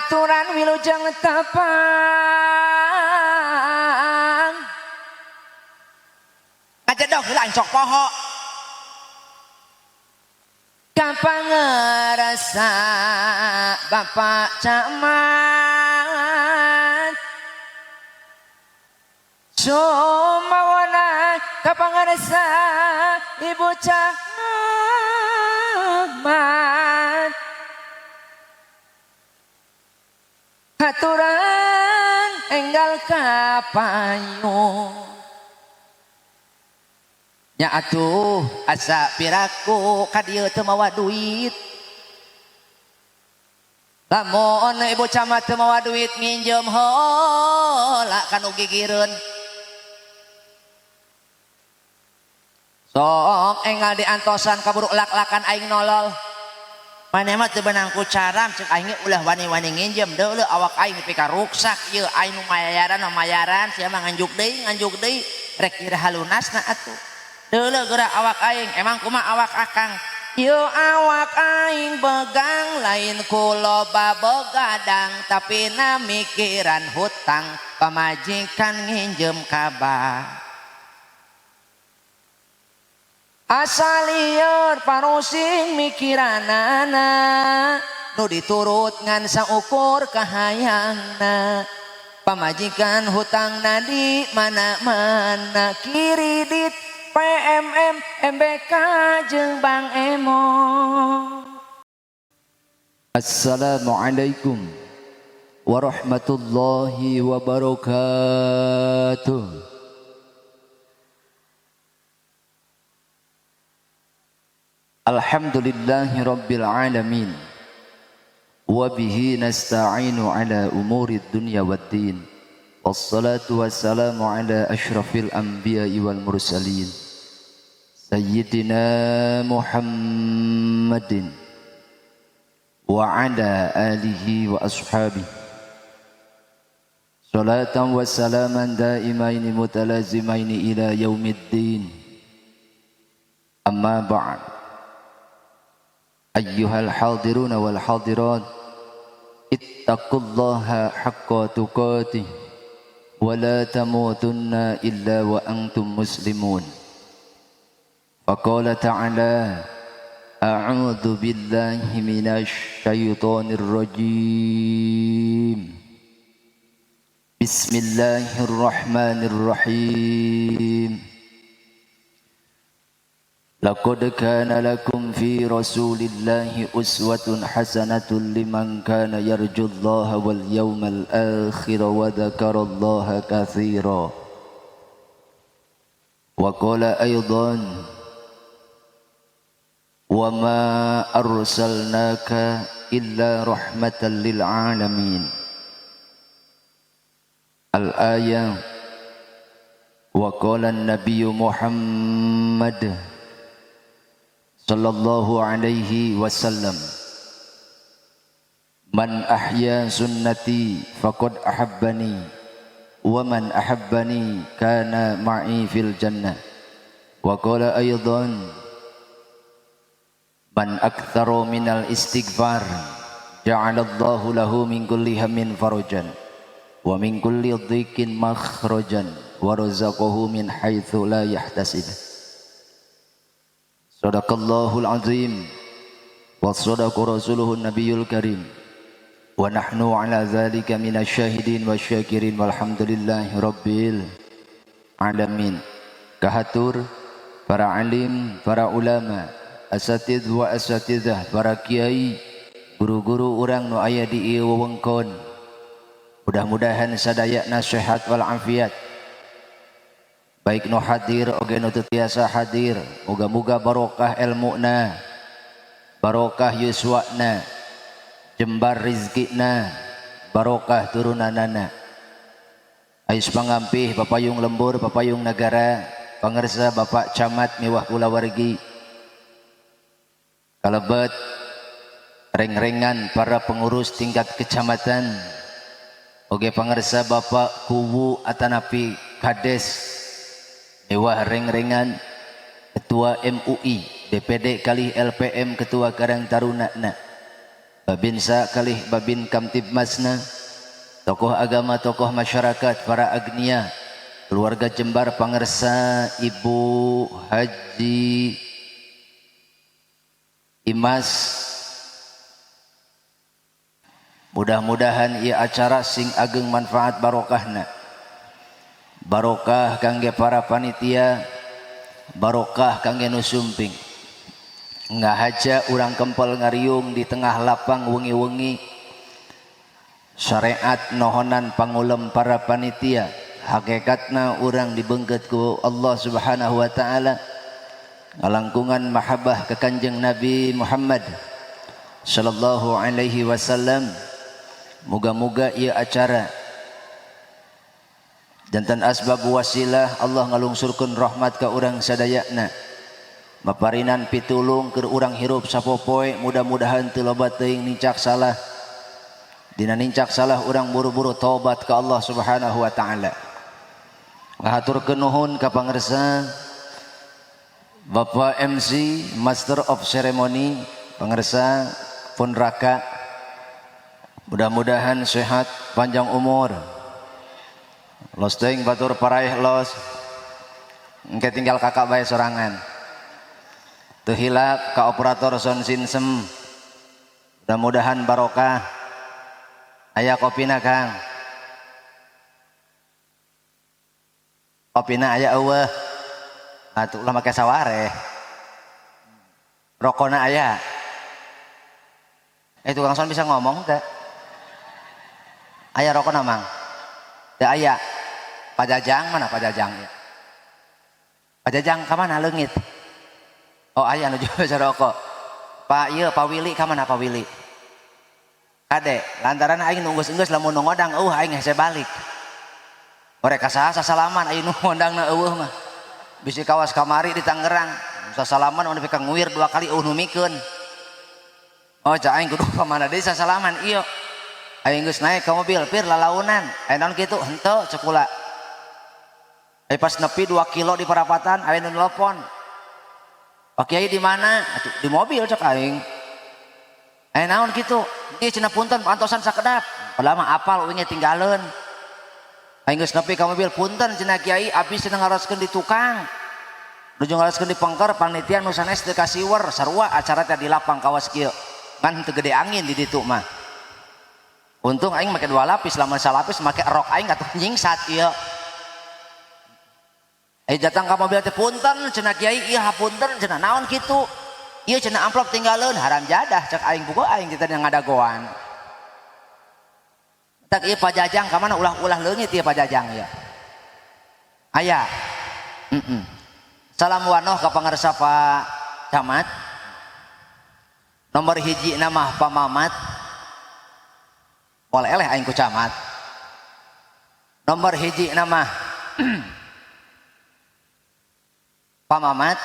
Aturan wilujeng tepang. Ngajedog heula aing sok poho. Ka pangersa Bapak Camat, Sumawana ka pangersa Ibu Camat. Aturan enggal kapayun. Nya atuh asa piraku ka dieu teu mawa duit. Lamun ibu camat teu mawa duit nginjem heula ka nu gigireun. Sok enggal diantosan kaburu lak-lakan aing nolol. Maneh mah teu beunang ku caram cek aing ulah wani-wani nginjem deuleu awak aing nepi ka ruksak ieu aing nu mayaran mah mayaran sia mah nganjuk deui nganjuk deui rek iraha lunasna atuh. Deuleu geura awak aing emang kumaha awak akang? Ieu awak aing begang lain ku loba begadang tapi na mikiran hutang pamajikan nginjem ka bank. Asa lieur parosing mikiranana nu diturut ngan saukur kahayangna. Pamajikan hutangna di mana-mana kiridit PMM MBK jeung Bank Emo. Assalamualaikum warahmatullahi wabarakatuh. Alhamdulillahi rabbil alamin. Wa bihi nasta'inu ala umuri dunya waddin. Wassalatu wassalamu ala asyrafil anbiya'i wal mursalin. Sayyidina Muhammadin wa ala alihi wa ashabihi. Salatan wa salaman daimaini mutalazimaini ila yaumiddin. Amma ba'd. Ayyuhal hadiruna wal hadirat, ittaqullaha haqqa tuqatih wa la tamutunna illa wa antum muslimun. Faqala ta'ala, a'udzu billahi minasy syaithanir rajim. Bismillahirrahmanirrahim. Laqad kana lakum fi rasulillahi uswatun hasanatun liman kana yarjullaha wal yawmal akhir wa dzakarallaha katsira. Wa qala aidan, wa ma arsalnaka illa rahmatan lil alamin. Al-ayah. Wa qala an-nabiyyu Muhammad sallallahu alaihi wasallam, man ahya sunnati faqad ahabbani wa man ahabbani kana ma'i fil jannah. Wa qala aidan, man aktsara minal istighfar ja'alallahu lahu min kulli hammin farajan wa min kulli dhiqin makhrajan wa razaqahu min haitsu la yahtasib. Sadaqallahul azim wa sadaqa rasuluhun nabiyul karim wa nahnu ala zalika minasyahidin wasyakirin walhamdulillahi rabbil alamin. Kahatur para alim, para ulama, asatidz wa asatidzah, para kiai, guru-guru urang nu aya di ieu wewengkon. Mudah-mudahan sadayana sehat wal afiat. Baik nu hadir oge nu teu tiasa hadir, muga-muga barokah elmuna, barokah yuswana, jembar rizkina, barokah turunanana. Ais pangampih papayung lembur, papayung nagara, pangersa Bapak Camat miwah kulawargi, kalebet reng-rengan para pengurus tingkat kecamatan, oge pangersa Bapak Kuwu atanapi Kades miwah reng-rengan Ketua MUI, DPD kali LPM, Ketua Karang Taruna na. Babinsa kalih Babin Kamtibmasna, tokoh agama, tokoh masyarakat, para agnia, keluarga Jembar, pangersa Ibu Haji Imas. Mudah-mudahan ieu acara sing ageng manfaat barokahna. Barokah kangge para panitia, barokah kangge nu sumping. Ngahaja urang kempel ngariung di tengah lapang wengi-wengi. Syariat nohonan pangulem para panitia, hakikatna urang dibeungkeut ku Allah Subhanahu wa taala. Ngalangkungan mahabbah ke Kanjeng Nabi Muhammad sallallahu alaihi wasallam. Moga-moga ieu acara jantan asbab wasilah Allah ngalungsurkeun rahmat ka urang sadayana. Maparinan pitulung keur urang hirup sapopoe, mudah-mudahan teu loba teuing nincak salah. Dina nincak salah urang buru-buru taubat ka Allah Subhanahu wa taala. Ngahaturkeun nuhun ka pangersa Bapak MC Master of Ceremony, pangersa pun raka. Mudah-mudahan sehat, panjang umur. Los teuing batur paraeh los. Engke tinggal kakak bae sorangan. Teu hilap ka operator sound system. Mudah-mudahan barokah. Aya kopina Kang. Kopina aya eueuh. Atuh ulah make sawareh. Rokona aya. Tukang sound bisa ngomong teh. Aya rokona Mang? Teu aya. Pak Jajang mana Pak Jajang ya? Pak Jajang ka mana leungit? Oh aya nu bisa rokok. Pak ieu Pak Willy ka mana Pak Willy? Kade, lantaran aing nu enggeus-enggeus lamun nu ngodang eueuh aing hese balik. Mereka saha sasalaman aing nu ngondangna eueuh mah. Bisi kawas kamari di Tangerang, sasalaman nepi ka nguir 2 kali eueuh nu mikeun. Oh cak aing kudu ka mana deui sasalaman ieu. Aing geus naik ka mobil pir lalaunan. Aya naon kitu henteu cek kula. Aing pas nepi 2 kilo di parapatan aya nu nelpon. Pak Kiai di mana? Atuh di mobil cek aing. Aya naon kitu? Ieu cenah punten pantosan sakedap. Padahal mah apal uingnya tinggaleun. Aing geus nepi ka mobil punten cenah Kiai abis cenah ngaroskeun di tukang. Nuju ngaroskeun di pengker panitia nu sanes teu kasiwer sarua acara teh di lapang kawas kieu. Ngan teu gede angin di ditu mah. Untung aing make 2 lapis, lamun salapis make rok aing atuh nyingsat ieu. Aing datang ka mobil teh punten cenah Kiai ieu hapunten cenah naon kitu. Ieu cenah amplop tinggaleun haram jadah cek aing buku aing kita ngadagoan. Tak ieu Pak Jajang ka mana ulah-ulah leungit ieu Pak Jajang ieu. Aya. Salam wanoh ka pangarsa Pak Camat. Nomor hiji nama Pak Mamat. Moal eleh aing ku camat. Nomor hiji nama Pak Mamat.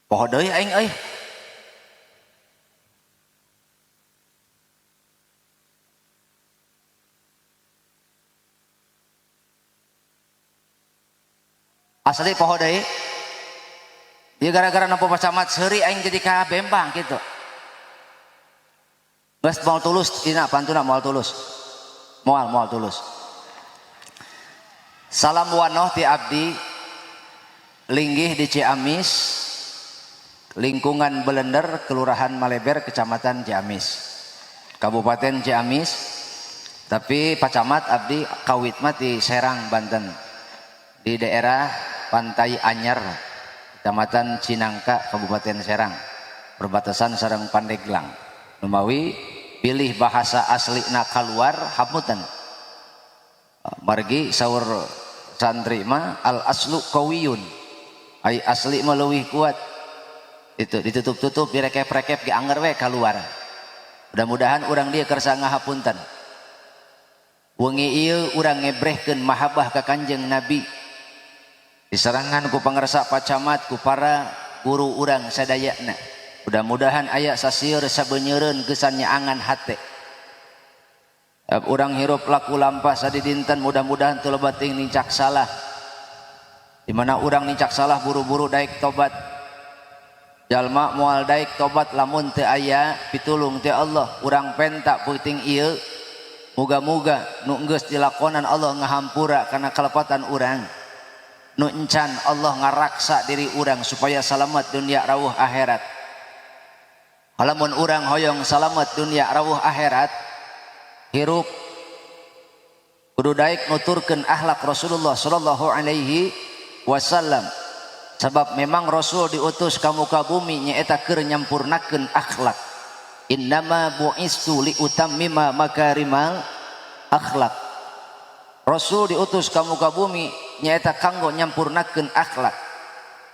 Poho deui aing euy. Asli poho deui. Ieu gara-gara nempo Pak Camat seuri aing jadi ka bembang kitu. Geus moal tulus dina pantuna moal tulus. Moal tulus. Salam wanoh ti abdi linggih di Ciamis, lingkungan Belender, Kelurahan Maleber, Kecamatan Ciamis, Kabupaten Ciamis. Tapi Pak Camat abdi kawit mah di Serang, Banten, di daerah Pantai Anyar, Kecamatan Cinangka, Kabupaten Serang, perbatasan sareng Pandeglang. Numawi pilih bahasa aslina kaluar hapunten. Margi saur santri mah al aslu qawiyun, ai asli mah leuwih kuat. Itu ditutup-tutup direkep-rekep ge anger we kaluar. Mudah-mudahan urang dieu kersa ngahapunten. Wengi ieu urang ngebrehkeun mahabbah ka Kanjeng Nabi. Diserangan ku pangersa Pak Camat ku para guru urang sadayana. Mudah-mudahan aya sasieur sabenyeureun geusan nyaangan hate. Urang hirup laku lampah sadidinten mudah-mudahan teu loba teuing nincak salah. Di mana urang nincak salah buru-buru daek tobat. Jalma moal daek tobat lamun teu aya pitulung ti Allah. Urang penta peuting ieu muga-muga nu geus dilakonan Allah ngahampura kana kalepatan urang. Nu encan Allah ngaraksa diri urang supaya salamet dunia rawuh akhirat. Lamun urang hoyong salamet dunia rawuh akhirat, hirup kudu daek nuturkeun akhlak Rasulullah sallallahu alaihi wasallam. Sebab memang Rasul diutus ka muka bumi nyaeta keur nyampurnakeun akhlak. Innama bu'istu liutammima makarimal akhlak. Rasul diutus ka muka bumi nyaeta kanggo nyampurnakeun akhlak.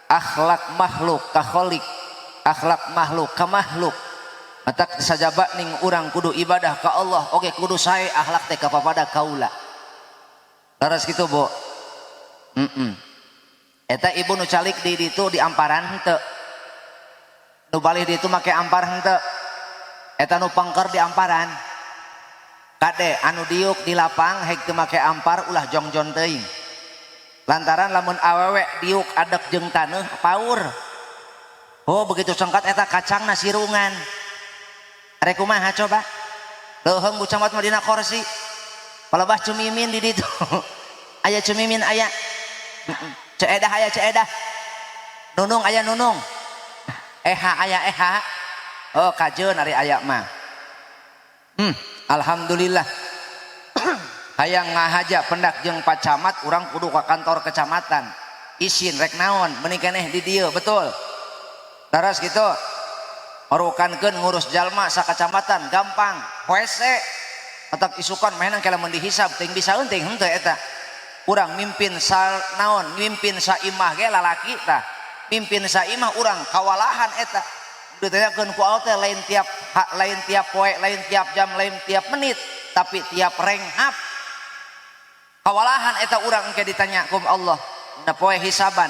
Akhlak makhluk ka khalik, akhlak makhluk ka makhluk. Matak sajaba ning urang kudu ibadah ka Allah, oge kudu sae akhlak teh ka papada kaula. Laras kitu, Bu. Eta ibu nu calik di ditu di amparan henteu. Nu balih di ditu make ampar henteu. Eta nu pengker di amparan. Kade anu diuk di lapang heg teu make ampar ulah jongjon teuing. Lantaran lamun awewe diuk adek jeung taneuh paur. Oh begitu sengkat eta kacangna sirungan. Arek kumaha coba? Leuheung bu camat mah dina kursi. Palebah cumimin di ditu. Aya cumimin aya. Ceedah aya ceedah. Nunung aya nunung. Eha aya eha. Oh kajeun ari aya mah. Alhamdulillah. Hayang ngahaja pendak jeung Pak Camat urang kudu ka kantor kecamatan. Isin rek naon meuni keneh di dieu betul. Daras kitu. Marukankeun ngurus jalma sakacamatan gampang. Hese. Matak isukan mainan kala mun dihisab teuing bisa eunteuing henteu eta. Urang mimpin sal naon mimpin saimah ge lalaki tah. Mimpin saimah urang kawalahan eta. Ditanyakeun ku Allah teh lain tiap lain tiap poe, lain tiap jam, lain tiap menit, tapi tiap renghap. Kawalahan eta urang engke ditanya ku Allah. Dina poe hisaban.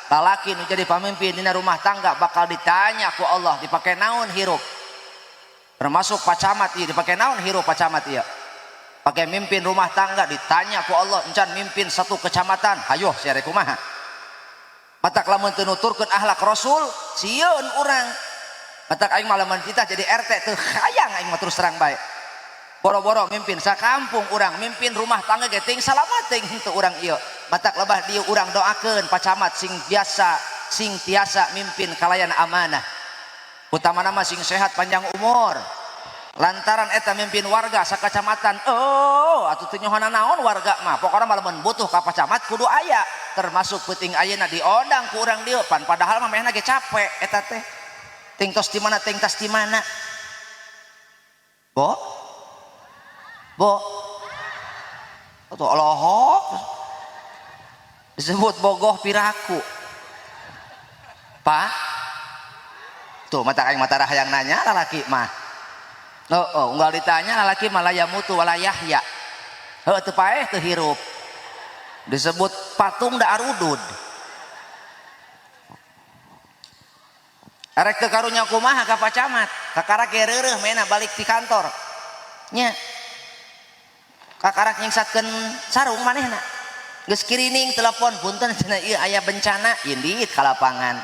Lalaki nu jadi pamimpin dina rumah tangga bakal ditanya ku Allah dipake naon hirup. Termasuk Pak Camat ieu dipake naon hirup Pak Camat ieu. Pakai mimpin rumah tangga ditanya ku Allah encan mimpin satu kecamatan hayoh sia rek kumaha. Matak lamun teu nuturkeun akhlak Rasul sieun urang. Matak aing mah lamun kita jadi RT teu hayang aing mah terus terang bae. Boro-boro mimpin sakampung urang mimpin rumah tangga ge ting salamat ting henteu urang ieu. Matak lebah dieu urang doakeun Pak Camat sing biasa sing tiasa mimpin kalayan amanah. Utamana mah sing sehat panjang umur. Lantaran eta mimpin warga sakacamatan, oh atuh teu nyohona naon warga mah pokona mah lamun butuh ka Pak Camat kudu aya, termasuk peuting ayeuna diondang ku urang dieu pan padahal mah mehna ge capek eta teh. Ting tos di mana ting tas di mana. Bo? Bo? Atuh olohok. Disebut bogoh piraku. Pak? Tuh mata aing mata hayang nanya lalaki mah. Oh, oh, unggal ditanya lalaki mah la yamutu wala yahya. Heuh teu paeh teu hirup. Disebut patung da arudud. Arek teu karunya kumaha ka Pak Camat? Kakarak ge reureuh mena balik ti kantor. Nya. Kakarak nyingsatkeun sarung manehna. Geus kirining telepon punten cenah ieu aya bencana indit ka lapangan.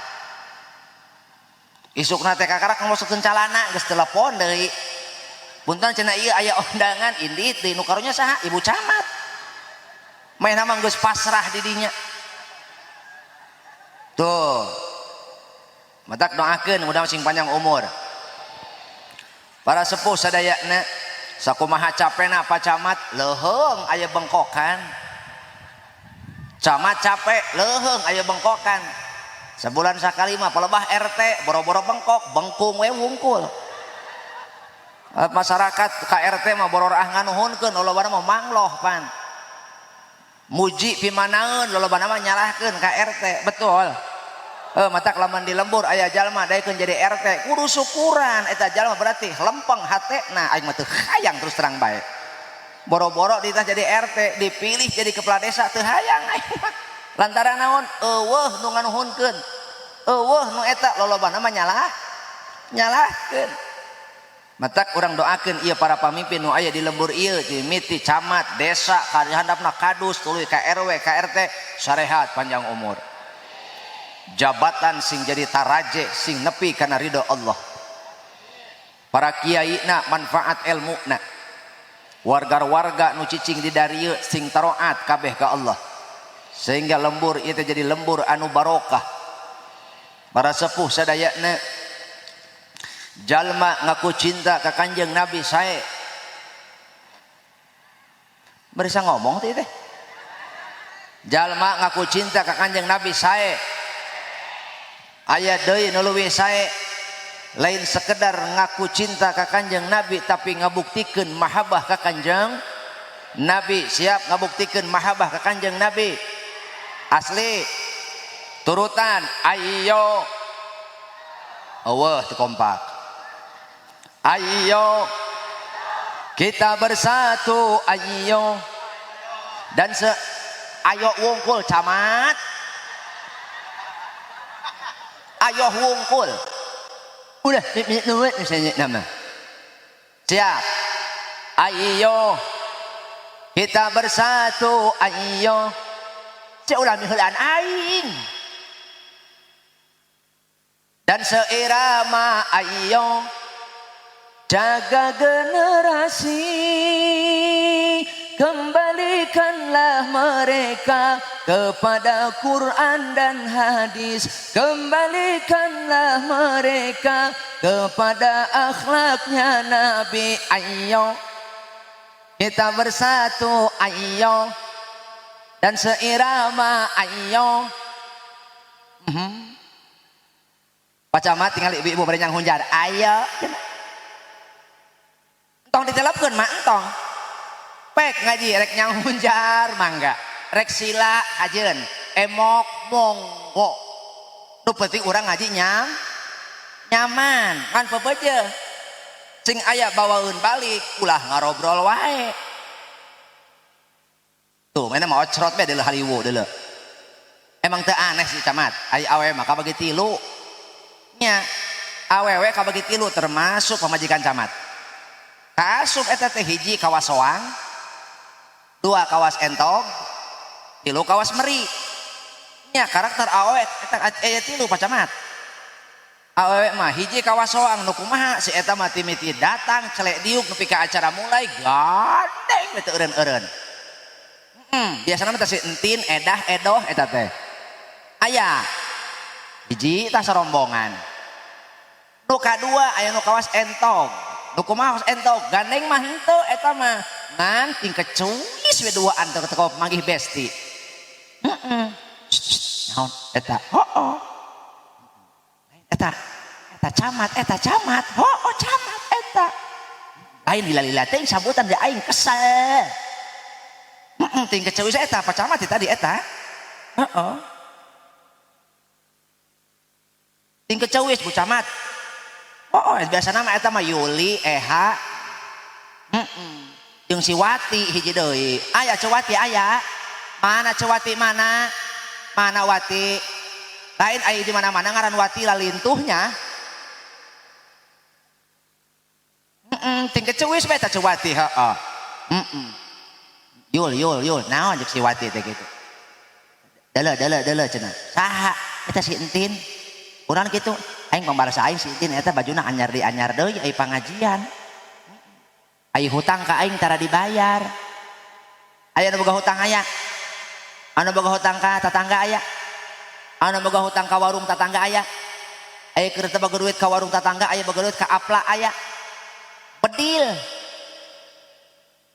Isukna teh kakarak ngosokkeun calana geus telepon deui. Punten cenah ieu aya undangan indit deui nu karunya saha? Ibu camat. Manehna mah geus pasrah di dinya. Tuh. Matak doakeun mudah sing panjang umur. Para sepuh sadayana sakumaha capena Pak Camat leuheung aya bengkokan. Camat capek leuheung aya bengkokan. Sebulan sakali mah palebah RT boro-boro bengkok, bengkung we wungkul. Masyarakat ka RT mah bororah nganuhunkeun lolobana mah mangloh pan. Muji pimanaeun lolobana mah nyalahkeun ka RT, betul. Matak lamun di lembur aya jalma daekeun jadi RT kudu syukuran eta jalma berarti lempeng hatena aing mah teu hayang terus terang bae. Boro-boro ditah jadi RT dipilih jadi kepala desa teu hayang aing mah. Lantaran naon? Eueuh nu nganuhunkeun. Eueuh nu eta lolobana mah nyalahkeun. Matak urang doakeun ieu para pamimpin nu aya di lembur ieu di miti camat desa ka handapna kadus tuluy ka RW ka RT sarehat panjang umur. Jabatan sing jadi taraje sing nepi kana ridho Allah. Para kiai na manfaat ilmu na. Warga-warga nu cicing di darieu sing taroat kabeh ka Allah. Sehingga lembur ieu teh jadi lembur anu barokah. Para sepuh sadayana jalma ngaku cinta ka Kanjeng Nabi sae. Berisa ngomong teh teh. Jalma ngaku cinta ka Kanjeng Nabi sae. Aya deui nu leuwih sae. Lain sekedar ngaku cinta ka Kanjeng Nabi tapi ngabuktikeun mahabbah ka Kanjeng Nabi. Siap ngabuktikeun mahabbah ka Kanjeng Nabi? Asli. Turutan ayo. Eueuh teu kompak. Ayo kita bersatu, ayo. Dan se ayo wungkul camat. Ayo wungkul. Udah nuwet misalnya nama. Siap. Ayo kita bersatu, ayo. Cek ulah miheulaan aing. Dan seirama ayo jaga generasi, kembalikanlah mereka kepada Quran dan hadis, kembalikanlah mereka kepada akhlaknya Nabi. Ayo kita bersatu, ayo dan seirama, ayo. Pak Camat tinggal ibu-ibu bari hunjar, ayo. Entong ditelepkeun mah entong. Pek ngaji rek nyang hunjar mangga. Rek sila kajeun, emok monggo. Nu penting urang ngaji nyaman, kan pepeje. Sing aya bawaeun balik ulah ngarobrol wae. Tuh, mana mau ocrot be deuleu haliwu deuleu. Emang teu aneh sih camat, aya awewe mah kabagi tilu. Nya, awewe kabagi tilu termasuk pamajikan camat. Kaasup eta teh hiji kawas soang, dua kawas entog, tilu kawas meri. Nya karakter awewe eta aya tilu Pak Camat. Awewe mah hiji kawas soang nu kumaha si eta mah timiti datang celek diuk nepi ka acara mulai gandeng teu eureun-eureun. Biasana mah teh si entin, edah, edoh eta teh. Aya hiji tah sarombongan. Nu kadua aya nu kawas entog. Nu kumaha kawas entog gandeng mah henteu eta mah. Ngan ting kecuis we duaan teh teu manggih besti. Heeh. Naon eta? Hooh. Eta eta camat, eta camat. Hooh camat eta. Lain lila-lila teh sambutan di aing kesel. Heeh, ting kecuis eta Pak Camat tadi eta. Heeh. Ting kecewis Bu Camat. Oh, biasa nama eta mah Yuli, Eha. Heeh. Jeung si Wati hiji deui. Aya Cewati aya. Mana Cewati mana? Mana Wati? Lain aya di mana-mana ngaran Wati lalintuhnya. Heeh, ting kecewis bae eta Cewati heeh. Heeh. Yul yul yul, naon jeung si Wati teh kitu. Deuleu deuleu deuleu cenah. Saha? Eta si Entin. Urang kitu, aing pambarasa aing si Entin eta bajuna anyar di anyar deui ai pangajian. Ai hutang ka aing tara dibayar. Aya nu boga hutang aya. Anu boga hutang ka tatangga aya. Anu boga hutang ka warung tatangga aya. Aya keur teu boga duit ka warung tatangga, aya boga duit ka apla aya. Bedil.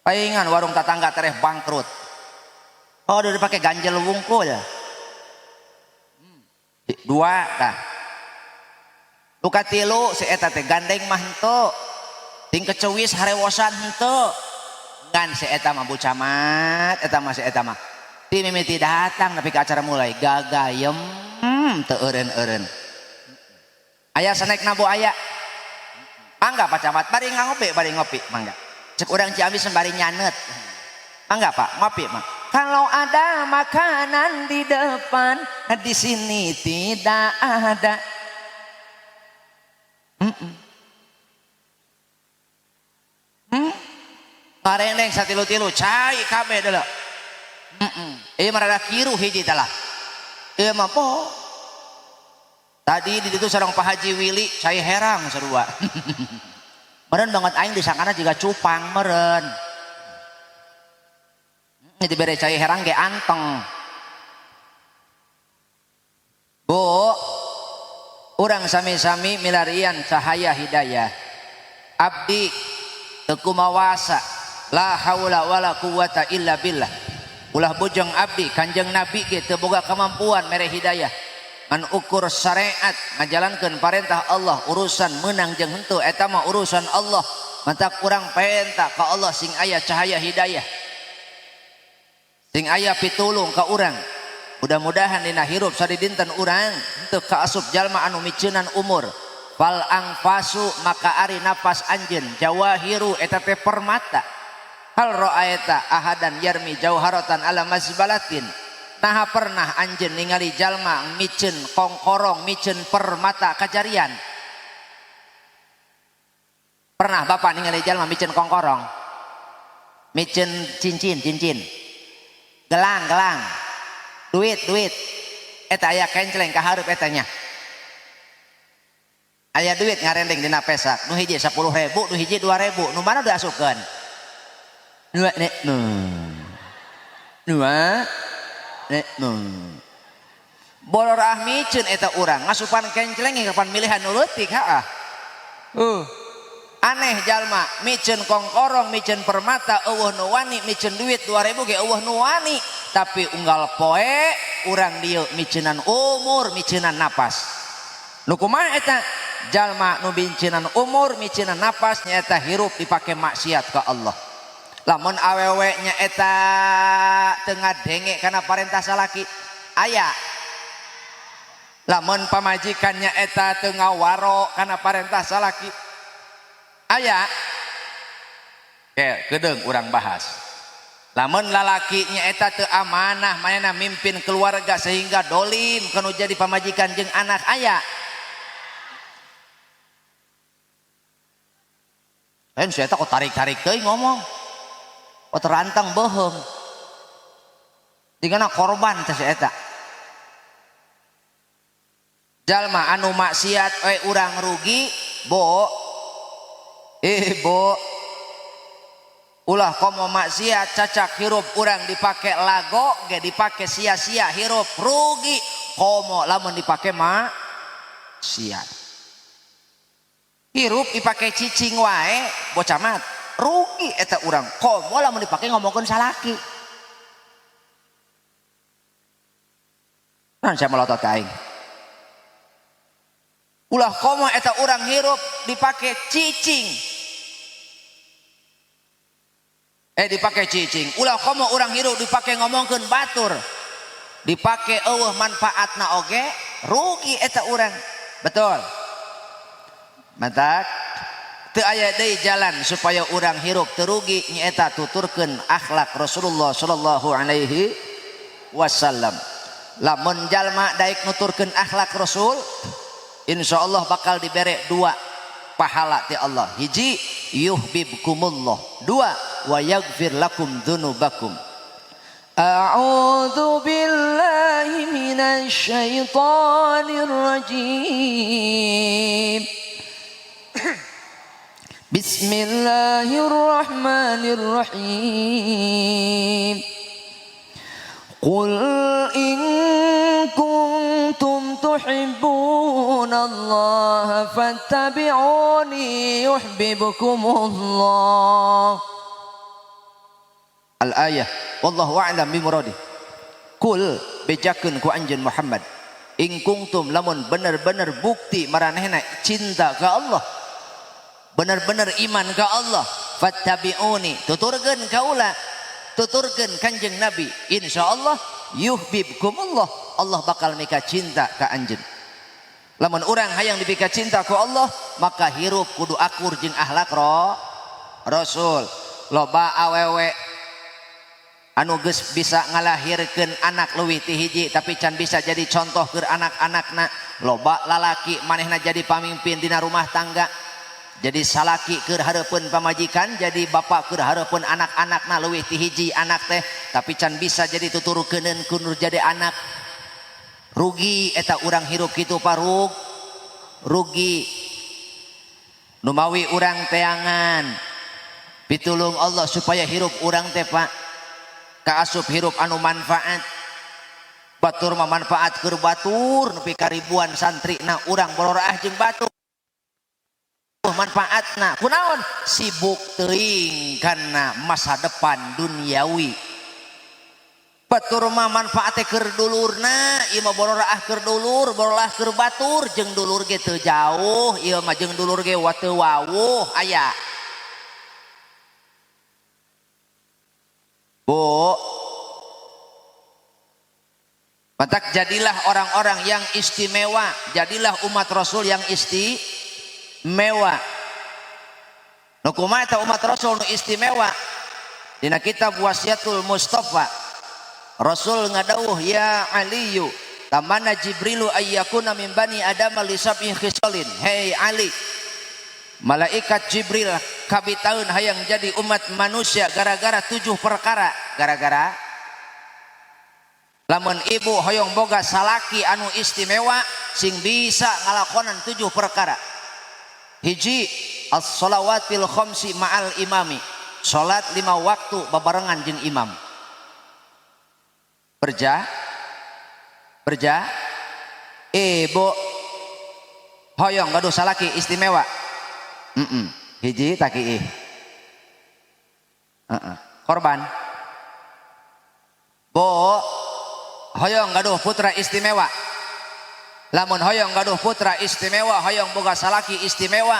Paingan warung tatangga tereh bangkrut. Oh, udah dipake ganjel wungkul. Dua tah. Luka tilu si eta teh gandeng mah henteu. Ting kecewis harewosan henteu. Ngan si eta mah Bu Camat, eta mah si eta mah. Ti mimiti datang nepi ka acara mulai gagayem teu eureun-eureun. Aya snack na Bu aya. Mangga Pak Camat, bari ngopi, bari ngopi, mangga. Cek urang Ciamis sembari nyanet. Mangga Pak, ngopi mah. Kalau ada makanan di depan, di sini tidak ada. Ngarendeng satilu-tilu cai kabeh deuleu. Ieu mah rada kiruh hiji tah lah. Ieu mah poho. Tadi di ditu sareng Pak Haji Willy cai herang sarua. Meureun banget aing disangkana jiga cupang meureun. Dibere cai herang ge anteng. Bu, urang sami-sami milarian cahaya hidayah. Abdi teu kumawasa, la haula wala quwata illa billah. Ulah bujeng abdi Kanjeng Nabi ge teu boga kemampuan mere hidayah. Ngan ukur syariat ngajalankeun parentah Allah, urusan meunang jeung henteu eta mah urusan Allah. Mantak urang penta ka Allah sing aya cahaya hidayah. Sing aya pitulung ka urang. Mudah-mudahan dina hirup sadidinten urang henteu kaasup jalma anu miceunan umur. Fal angfasu maka ari napas anjeun jawahiru eta teh permata. Hal ra'aita ahadan yarmi jauharatan ala mazbalatin. Naha pernah anjeun ningali jalma miceun kongkorong miceun permata kajarian? Pernah bapak ningali jalma miceun kongkorong? Miceun cincin, cincin. Gelang, gelang. Duit, duit. Eta aya kencleng ka hareup eta nya. Aya duit ngarendeng dina pesak. Nu hiji 10.000, nu hiji 2.000. Nu mana diasupkeun? Dua nek nu. Dua nek nu. Bolor ah miceun eta urang ngasupan kencleng kapan milihan nu leutik haah. Aneh jalma miceun kongkorong miceun permata eueuh nu wani miceun duit 2.000 ge eueuh nu wani, tapi unggal poe urang dieu miceunan umur miceunan napas. Nu kumaha eta? Jalma nu miceunan umur miceunan napas nyaeta hirup dipake maksiat ka Allah. Lamun awewe nyaeta teu ngadenge kana parentah salaki aya. Lamun pamajikan nyaeta teu ngawaro kana parentah salaki aya. Kedeung urang bahas. Lamun lalaki nyaeta teu amanah manehna mimpin keluarga sehingga dolim kanu jadi pamajikan jeung anak aya. Lain si eta kok tarik-tarik teuing ngomong. Oh terantang bohong. Digana korban teh si eta. Jalma anu maksiat we urang rugi, bo. Bo. Ulah komo maksiat cacak hirup urang dipake lago ge dipake sia-sia hirup rugi. Komo lamun dipake maksiat. Hirup dipake cicing wae bocah mat rugi eta urang. Komo lamun dipake ngomongkeun salaki. Nah, saya melotot ka aing. Ulah komo eta urang hirup dipake cicing. Dipake cicing. Ulah komo urang hirup dipake ngomongkeun batur. Dipake eueuh manfaatna oge rugi eta urang. Betul. Mantak teu aya deui jalan supaya urang hirup teu rugi nyaeta tuturkeun akhlak Rasulullah sallallahu alaihi wasallam. Lamun jalma daek nuturkeun akhlak Rasul, insyaallah bakal dibere dua pahala ti Allah. Hiji yuhibbukumullah, dua wa yaghfir lakum dzunubakum. A'udzu billahi minasy syaithanir rajim. Bismillahirrahmanirrahim. Qul in kuntum tuhibbunallaha fattabi'uni yuhibbukumullah. Al-ayah wallahu a'lam bimuradi. Kul bejakeun ku anjeun Muhammad, in kuntum lamun bener-bener bukti maranehna cinta ka Allah, bener-bener iman ka Allah, fattabi'uni tuturkeun kaula, tuturkeun Kanjeng Nabi, insyaallah yuhibbukumullah, Allah bakal mika cinta ka anjeun. Lamun urang hayang dipika cinta ku Allah, maka hirup kudu akur jeung akhlak Rasul. Loba awewe anu geus bisa ngalahirkeun anak leuwih ti hiji tapi can bisa jadi contoh keur anak-anakna. Loba lalaki manehna jadi pamimpin dina rumah tangga, jadi salaki keur hareupeun pamajikan, jadi bapak keur hareupeun anak-anakna leuwih ti hiji anak teh, tapi can bisa jadi tuturukeuneun ku nu jadi anak. Rugi eta urang hirup kitu parug rugi. Numawi urang teangan pitulung Allah supaya hirup urang teh Pak kaasup hirup anu manfaat. Batur mah manfaat keur batur nepi ka ribuan santri na urang bororaah jeung batur manfaatna kunaon sibuk teuing kana masa depan duniawi. Batur mah manfaatna keur dulurna ieu mah bororaah keur dulur bororaah keur batur jeung dulur ge teu jauh ieu mah jeung dulur ge teu wawuh aya. Bu, matak jadilah orang-orang yang istimewa, jadilah umat Rasul yang istimewa. Nu kumaha eta umat Rasul nu istimewa? Dina kitab Wasiatul Mustafa, Rasul ngadawuh ya Aliyu, tamana Jibrilu ayyakuna min bani Adam li sab'i khisalin. Hei Ali, malaikat Jibril kabitaun hayang jadi umat manusia gara-gara 7 perkara. Gara-gara lamun ibu hoyong boga salaki anu istimewa sing bisa ngalakonan 7 perkara. Hiji, as-shalawatil khamsi ma'al imami, salat 5 waktu babarengan jeung imam. Berja ibu hoyong gaduh salaki istimewa. Hiji takiih. Korban. Bu hoyong gaduh putra istimewa. Lamun hoyong gaduh putra istimewa, hoyong boga salaki istimewa,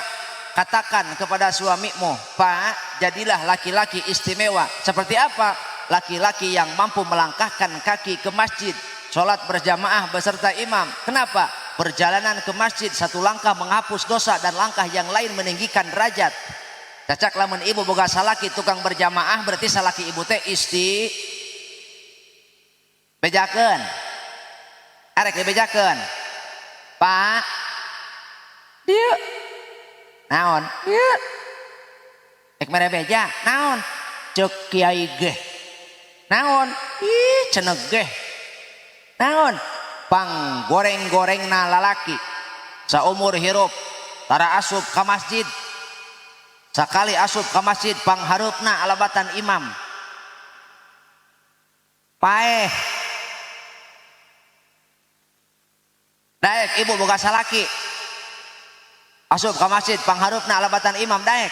katakan kepada suamimu, Pak, jadilah laki-laki istimewa. Seperti apa? Laki-laki yang mampu melangkahkan kaki ke masjid, sholat berjamaah beserta imam. Kenapa? Perjalanan ke masjid satu langkah menghapus dosa dan langkah yang lain meninggikan derajat. Cacak lamun ibu boga salaki tukang berjamaah, berarti salaki ibu teh isti bejakeun. Arek dibejakeun. Pak, dieu. Naon? Dieu. Ek mere beja, naon? Ceuk kiai geh. Naon? Ih, ceneg geh. Naon? Pang goreng-gorengna lalaki saumur hirup tara asup ka masjid. Sakali asup ka masjid panghareupna alabatan imam. Paeh. Daek ibu boga salaki asup ka masjid panghareupna alabatan imam daek.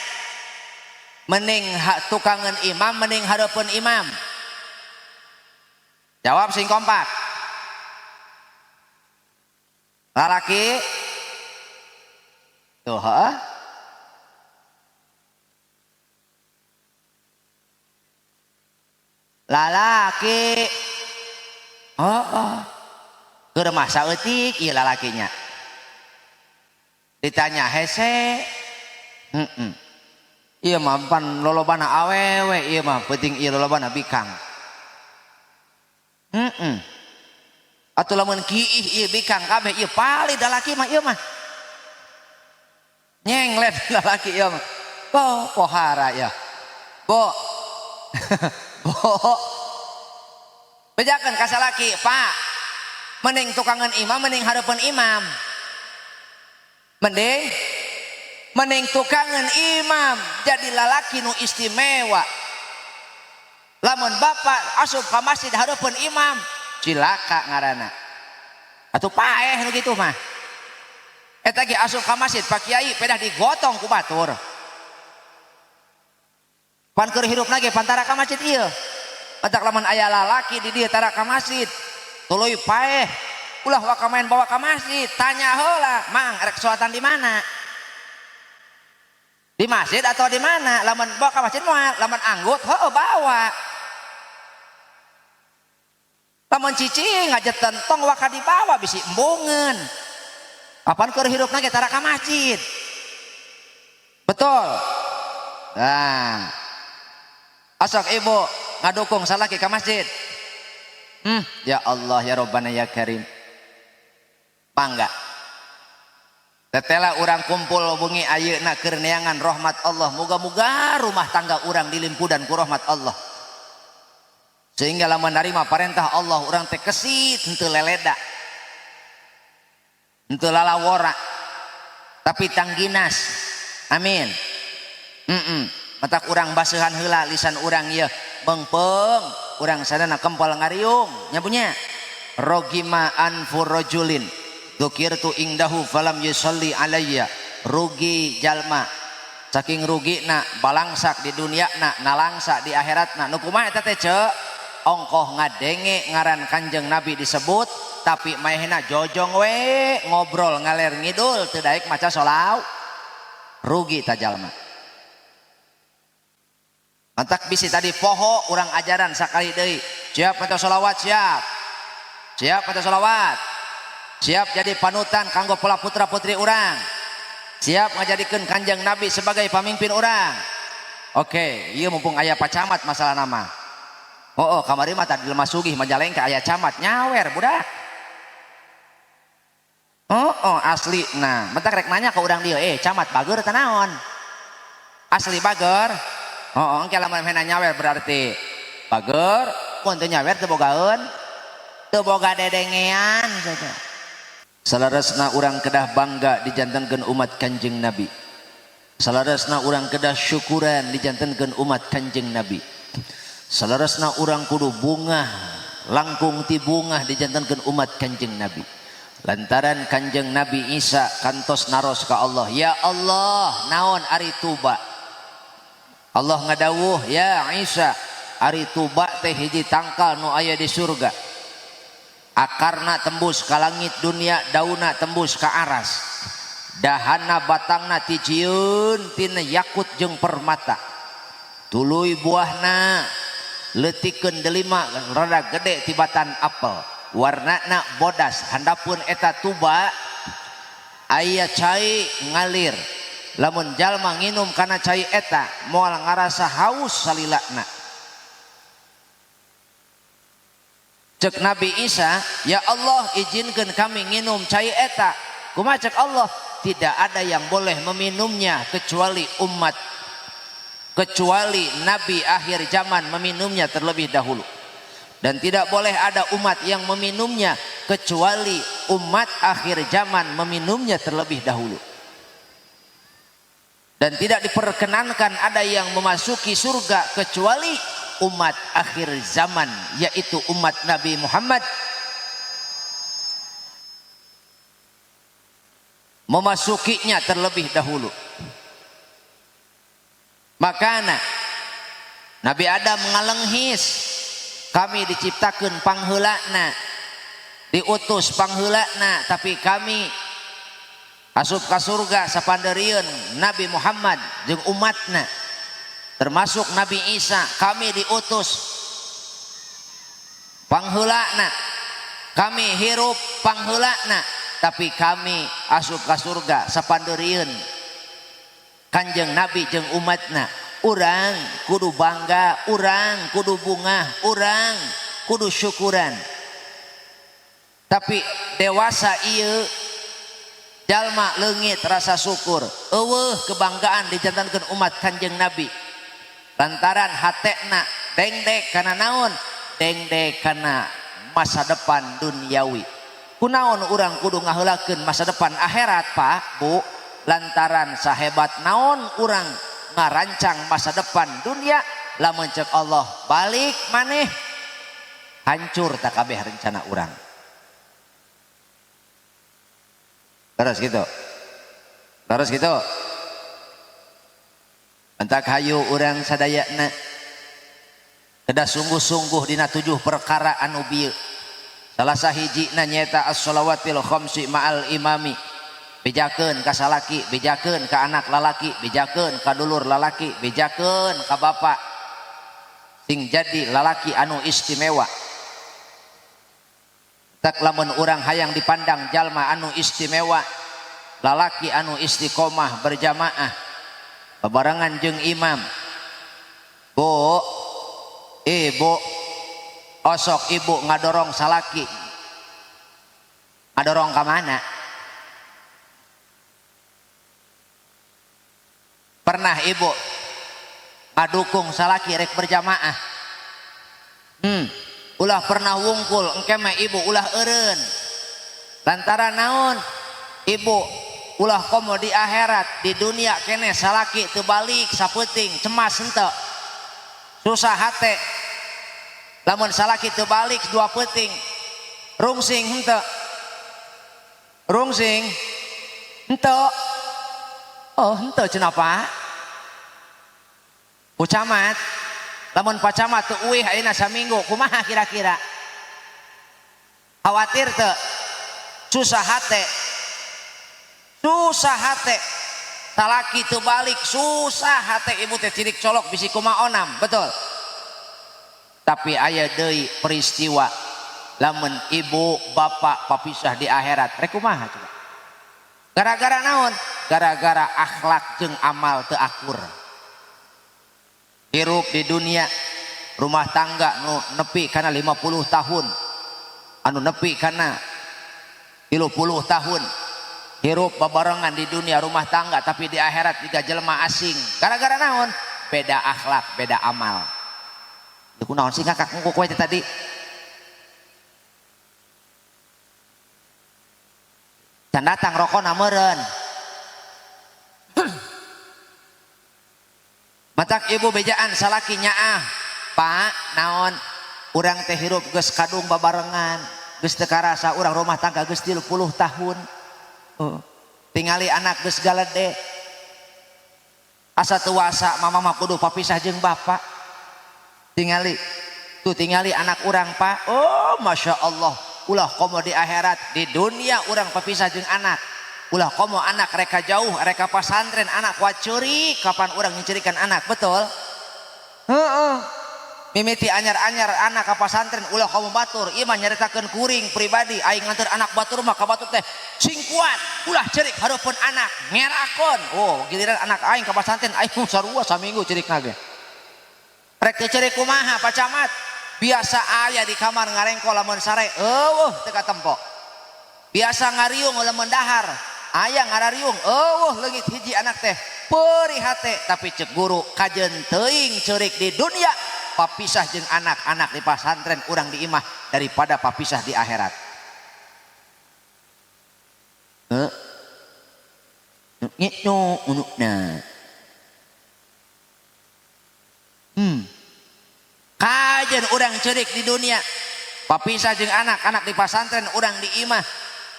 Mending tukangeun imam mending hareupeun imam. Jawab sing kompak. Lalaki tuh ha? Lalaki oh. Keur mah saeutik ieu lalakinya. Ditanya hese. Ieu mah pan lolobana awewe ieu mah penting ieu lolobana bikang. Atuh lamun kiih ieu bikang kabeh ieu palih lalaki mah ieu mah. Nyenglet lalaki ieu mah. Bo pohara ya. Bo. Bo. Bejakeun ka salaki, Pak. Mending tukangan imam mending hareupeun imam. Mending tukangan imam jadi lalaki nu istimewa. Lamun bapak asup ka masjid hareupeun imam, cilaka ngaranna. Atuh paeh nu kitu mah. Eta ge asup ka masjid Pak Kiai pedah digotong ku batur. Pan keur hirupna ge pantara ka masjid ieu. Matak lamun aya lalaki di dieu tara ka masjid, tuluy paeh. Ulah waka main bawa ka masjid, tanya heula, "Mang, rek salatan di mana?" Di masjid atau di mana? Lamun bawa ka masjid moal, lamun anggut heueuh bawa. Lamun cicing ngajetan tong waka dibawa bisi embungeun. Kapan keur hirupna ge tara ka masjid. Betul. Nah. Asok ibu ngadukung salaki ka masjid. Ya Allah ya Rabbana ya Karim. Mangga. Tetela urang kumpul bungi ayeuna keur neangan rahmat Allah. Moga-moga rumah tangga urang dilimpudan ku rahmat Allah. Sehingga lamun narima perintah Allah urang teh kesit henteu leleda. Henteu lalawora tapi tangginas. Amin. Matak urang baseuhan heula lisan urang ieu beungpeung urang sadana kempel ngariung nya punya. Rogima anfur rajulin dzukirtu indahu falam yusalli alayya. Rugi jalma saking rugina balangsak di dunia na nalangsa di akhiratna. Nu kumaha eta teh ceu? Ongkoh ngadenge ngaran Kanjeng Nabi disebut tapi maehna jojong we ngobrol ngaler ngidul teu daek maca sholawat. Rugi ta jalma. Mantak bisi tadi poho urang ajaran sakali deui. Siap maca sholawat siap. Siap maca sholawat. Siap jadi panutan kanggo pola putra putri urang. Siap ngajadikeun Kanjeng Nabi sebagai pamimpin urang. Oke, ieu mumpung aya Pak Camat masalah nama. Oh, kamari mah tadi lemah sugih Majalengka aya camat nyawer budak. Oh, asli. Nah, mentak rek nanya ke urang dieu, camat bager teh naon? Asli bager. Oh, engke lamun mehna nyawer berarti bager, mun teu nyawer teu bogaeun. Teu boga dedengean saja. Salaresna urang kedah bangga dijantenkeun umat Kanjeng Nabi. Salaresna urang kedah syukuran dijantenkeun umat Kanjeng Nabi. Salaresna urang kudu bungah, langkung ti bungah dijantenkeun umat Kanjeng Nabi. Lantaran Kanjeng Nabi Isa kantos naros ka Allah, ya Allah, naon ari tuba? Allah ngadawuh, ya Isa, ari tuba teh hiji tangkal nu aya di surga. Akarna tembus ka langit dunia, dauna tembus ka aras. Dahana batangna tijieun tina yakut jeung permata. Tuluy buahna leutikeun delima rada gede tibatan apel. Warnana bodas, handapeun eta tuba aya cai ngalir. Lamun jalma nginum kana cai eta moal ngarasa haus salilana. Cek Nabi Isa, ya Allah izinkan kami nginum cai eta. Kumaha cek Allah? Tidak ada yang boleh meminumnya kecuali umat, kecuali Nabi akhir zaman meminumnya terlebih dahulu. Dan tidak boleh ada umat yang meminumnya kecuali umat akhir zaman meminumnya terlebih dahulu. Dan tidak diperkenankan ada yang memasuki surga kecuali umat akhir zaman, yaitu umat Nabi Muhammad memasukinya terlebih dahulu. Makana Nabi Adam ngalenghis, kami diciptakan pangheulana, diutus pangheulana, tapi kami asup ka surga sapandeurieun Nabi Muhammad jeung umatna, termasuk Nabi Isa. Kami diutus pangheulana, kami hirup pangheulana, tapi kami asup ka surga sapandeurieun Kanjeng Nabi jeung umatna. Urang kudu bangga, urang kudu bungah, urang kudu syukuran. Tapi dewasa ieu jalma leungit rasa syukur, eueuh kebanggaan dijantankeun umat Kanjeng Nabi. Lantaran hatena dengdek kana naon? Dengdek kana masa depan duniawi. Kunaon urang kudu ngaheulakeun masa depan akhirat, Pak, Bu? Lantaran sahebat naon urang ngarancang masa depan dunia, lamun cek Allah balik maneh hancur tak kabeh rencana urang. Terus gitu. Terus gitu. Entak hayu urang sadayana kedah sungguh-sungguh dina 7 perkara anu bieu. Salah sahijina nyaeta as-shalawatil khamsi ma'al imami. Bejakeun ka salaki, bejakeun ka anak lalaki, bejakeun ka dulur lalaki, bejakeun ka bapa. Sing jadi lalaki anu istimewa. Tak lamun urang hayang dipandang jalma anu istimewa, lalaki anu istiqomah berjamaah bebarengan jeung imam. Bu, ibu, osok ibu ngadorong salaki, ngadorong ka mana? Pernah ibu ngadukung salaki rek berjamaah? Ulah pernah wungkul engke mah ibu ulah eureun. Lantaran naon? Ibu ulah komo di akhirat, di dunia keneh salaki teu balik sapeuting cemas henteu. Susah hate. Lamun salaki teu balik dua peuting rungsing henteu. Rungsing henteu. Oh henteu cenah Pak. Bu camat, lamun Pak Camat teu uih ayeuna saminggu kumaha kira-kira? Khawatir teu? Susah hate. Susah hate. Talaki teu balik susah hate ibu teh cirik colok bisi kumaha onam, betul. Tapi aya deui peristiwa lamun ibu bapak papisah di akhirat rek kumaha coba? Gara-gara naon? Gara-gara akhlak jeung amal teu akur. Hirup di dunia rumah tangga nu nepi kana 50 tahun, anu nepi kana 30 tahun, hirup babarengan di dunia rumah tangga tapi di akhirat tiga jelema asing. Gara-gara naon? Beda akhlak, beda amal. Ieu kunaon sih ngakak ngukuk we teh tadi? Can datang rokona meureun. Matak ibu bejaan salaki nyaah, Pak, naon? Urang teh hirup geus kadung babarengan, geus teu karasa urang rumah tangga geus 30 tahun. Tingali anak geus galede. Asa teu wasa mama mah kudu papisah jeung bapak. Tingali, tuh tingali anak urang Pak. Oh, Masya Allah. Ulah komo di akhirat, di dunia urang papisah jeung anak. Ulah komo anak reka jauh, reka pasantren, anak wacuri, kapan urang nyicirikan anak, betul? Heeh. Mimiti anyar-anyar anak ka pasantren, ulah komo batur, ieu mah nyaritakeun kuring pribadi, aing nganter anak batur mah ka batur teh sing kuat, ulah cerik hareupeun anak, ngerakon. Oh, giliran anak aing ka pasantren, aing sarua saminggu cerikna ge. Rek teu cerik kumaha Pak Camat? Biasa aya di kamar ngarengko lamun sare, eueuh teu katempo. Biasa ngariung lamun dahar, aya ngarariung, eueuh leungit hiji anak teh, peurih hate, tapi cek guru kajeun teuing ceurik di dunia, papisah jeung anak-anak di pasantren urang di imah daripada papisah di akhirat. Heuh. Ngitu unukna. Kajeun urang ceurik di dunia, papisah jeung anak-anak di pasantren urang di imah,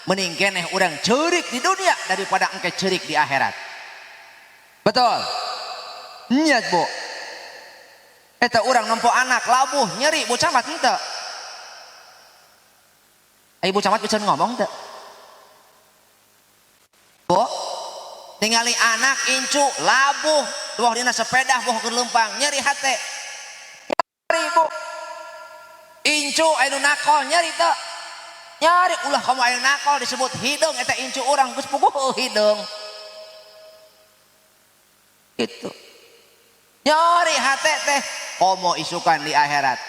mending keneh urang ceurik di dunia daripada engke ceurik di akhirat. Betul? Nya, Bu. Eta urang nempo anak labuh nyeri Bu Camat henteu. Ai Bu Camat bisa ngomong teu? Bu, tingali anak incu labuh duah dina sepeda boh keur leumpang nyeri hate. Nyeri Bu. Incu anu nakal nyeri teu? Nyari ulah kamu anu nakal disebut hideung eta incu urang geus puguh hideung. Gitu. Nyari hate teh komo isukan di akhirat.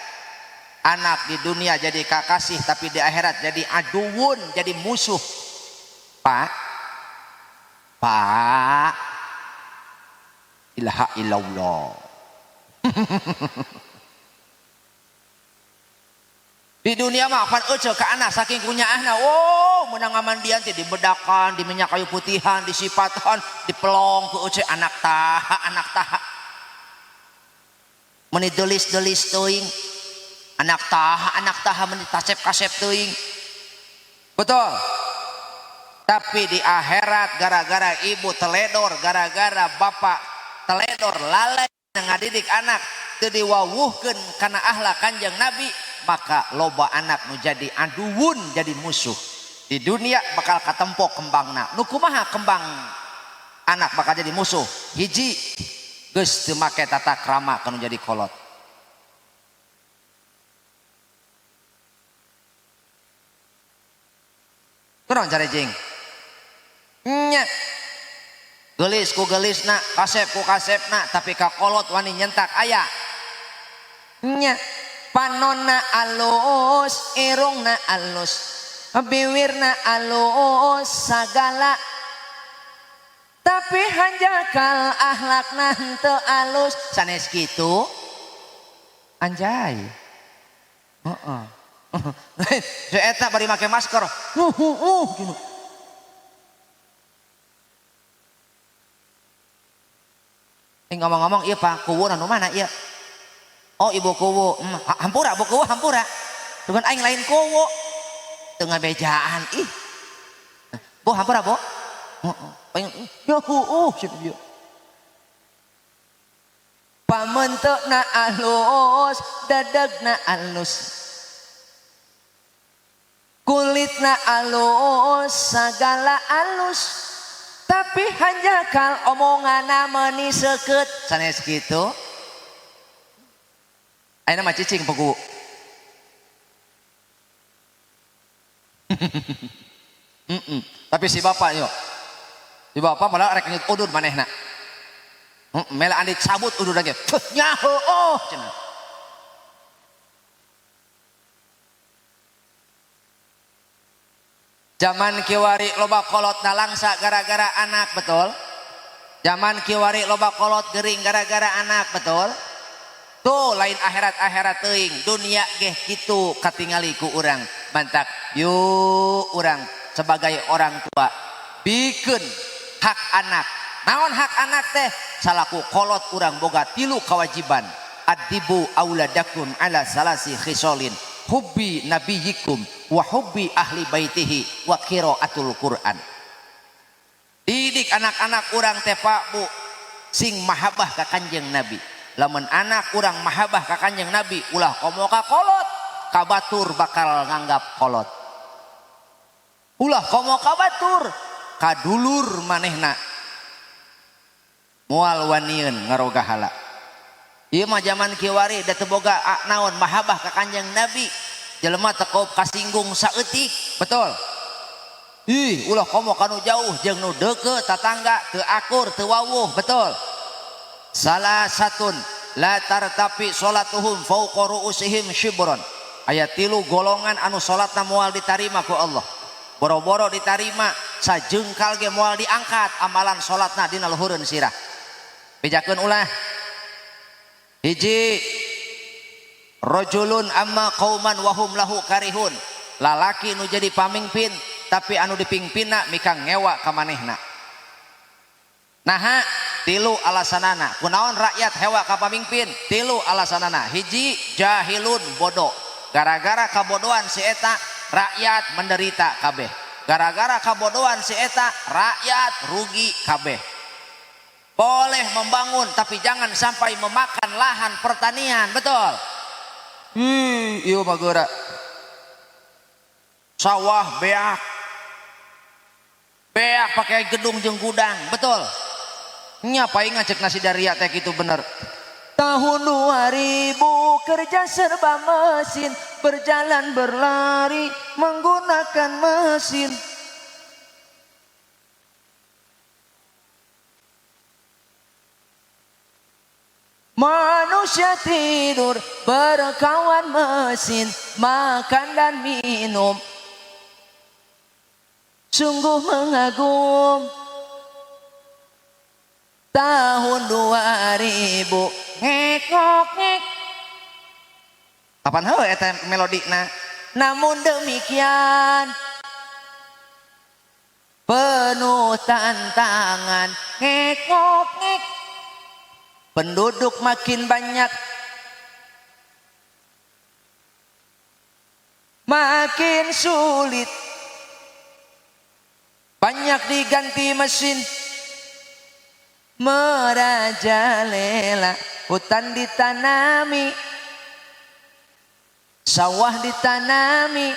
Anak di dunia jadi kakasih tapi di akhirat jadi aduwun, jadi musuh. Pak, Pak, ilaha illallah. Di dunia mah pan euceu ka anak saking kunyaahna, oh meunang ngamandian teh dibedakan, di minyak kayu putihan, disipatan, dipelong ku euceu anak taha, anak taha. Meni delis-delis teuing. Anak taha meni tasep-kasep teuing. Betul. Tapi di akhirat gara-gara ibu teledor, gara-gara bapak teledor lalai ngadidik anak teu diwawuhkeun kana akhlak Kanjeng Nabi, maka loba anak nu jadi aduwun, jadi musuh. Di dunia bakal katempo kembangna. Nu kumaha kembang anak bakal jadi musuh? Hiji, geus teu make tata krama kanu jadi kolot. Kunaon carejing? Nya. Geulis ku geulisna, kasep ku kasepna, tapi ka kolot wani nyentak aya. Nya. Panonna alus, irungna alus, biwirna alus sagala, tapi hanjakal akhlakna henteu alus. Sanes kitu anjay. Heeh. Eta bari make masker. Ngomong-ngomong ieu Pak Kuwu anu mana ieu? Oh ibu Kuwu, hampura Bu Kuwu hampura. Dengan aing lain Kuwu. Teu ngabejaan ih. Bu hampura Bu. Heeh. Pengen ya heueuh cenah ieu. Pamenteuna alus, dadegna alus. Kulitna alus, sagala alus. Tapi hanjakal omongana meuni seukeut. Sanes kitu. Ayeuna mah cicing Kuwu. Tapi si bapak yuk. Si bapak malah rek nyut udud manehna. Mela andi cabut udud lagi. Nyaho oh cenah. Zaman kiwari loba kolot nalangsa gara-gara anak, betul? Zaman kiwari loba kolot gering gara-gara anak, betul? Tuh lain akhirat-akhirat teuing, dunia geh kitu katingali ku urang. Mantak yuk urang sebagai orang tua bikeun hak anak. Naon hak anak teh? Salaku kolot urang boga 3 kewajiban. Adibu auladakum ala salasi khisolin. Hubbi nabiyikum wa hubbi ahli baitihi wa qiraatul Quran. Didik anak-anak urang teh Pak Bu sing mahabbah ka Kanjeng Nabi. Lamun anak urang mahabbah ka Kanjeng Nabi ulah komo ka kolot, ka batur bakal nganggap kolot. Ulah komo ka batur, ka dulur manehna moal wanieun ngarogahala. Ieu mah zaman kiwari da teu boga naon mahabbah ka Kanjeng Nabi. Jelema teu kasinggung saeutik, betul? Ih, ulah komo kanu jauh jeung nu deukeut tatangga teu akur teu wawuh, betul? Salah satun la tartafi salatuhum fawqa ru'usihim shibron. Aya 3 golongan anu salatna moal ditarima ku Allah. Boro-boro ditarima sajengkal ge moal diangkat amalan salatna dina luhureun sirah. Bejakeun ulah. Hiji, rajulun amma qauman wahum lahu karihun. Lalaki nu jadi pamimpin tapi anu dipingpinna mikang ngewa ka manehna. Naha 3 alasanana. Kunaon rakyat hewa ka pamimpin? 3 alasanana. Hiji, jahilun bodoh. Gara-gara kabodohan si eta rakyat menderita kabeh. Gara-gara kabodohan si eta rakyat rugi kabeh. Boleh membangun tapi jangan sampai memakan lahan pertanian, betul? Ieu mah geura. Sawah beak. Beak pakai gedung jeung gudang, betul? Nya paingan cek nasi daria teh kitu bener. Tahun 2000 kerja serba mesin, berjalan berlari menggunakan mesin. Manusia tidur berkawan mesin, makan dan minum. Sungguh mengagum. Tahun 2000 ngek ngok ngek. Kapan heuh eta melodina? Namun demikian penuh tantangan, ngek ngok ngek. Penduduk makin banyak, makin sulit, banyak diganti mesin. Merajalela, hutan ditanami, sawah ditanami.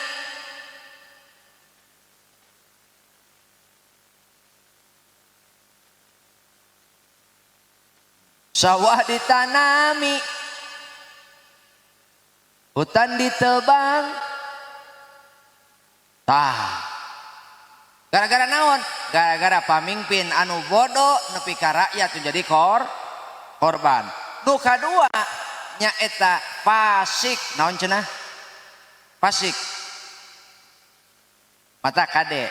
Sawah ditanami, hutan ditebang. Tah. Gara-gara naon? Gara-gara pamimpin anu bodoh nepi ka rakyat menjadi korban. Nu kadua nyaeta fasik. Naon cenah? Fasik. Mata kade.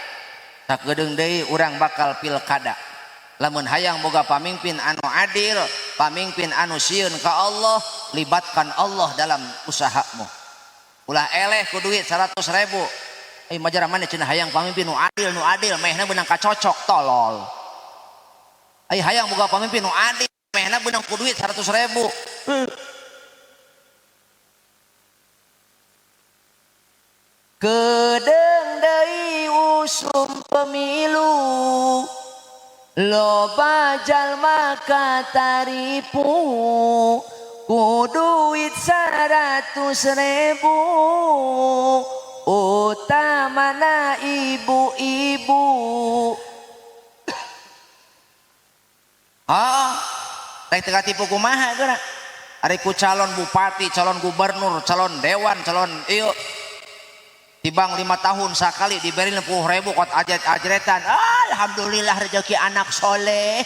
Sakedeung deui urang bakal pilkada. Lamun hayang boga pamimpin anu adil, pamimpin anu sieun ka Allah, libatkan Allah dalam usahamu. Ulah eleh ku duit 100.000. Majara mana cenah hayang pamimpin nu adil, nu adil, mehna beunang kacocok tolol. Hayang boga pamimpin nu adil, mehna Manehna beunang ku duit 100.000. Kedeung deui usum pemilu loba jalma kataripu ku duit 100.000 utamana ibu-ibu. Ah, rek teu katipu kumaha geura? Ari ku calon bupati, calon gubernur, calon dewan, calon ieu tibang 5 tahun sakali diberi 50.000 kot ajet-ajretan. Alhamdulillah rezeki anak soleh.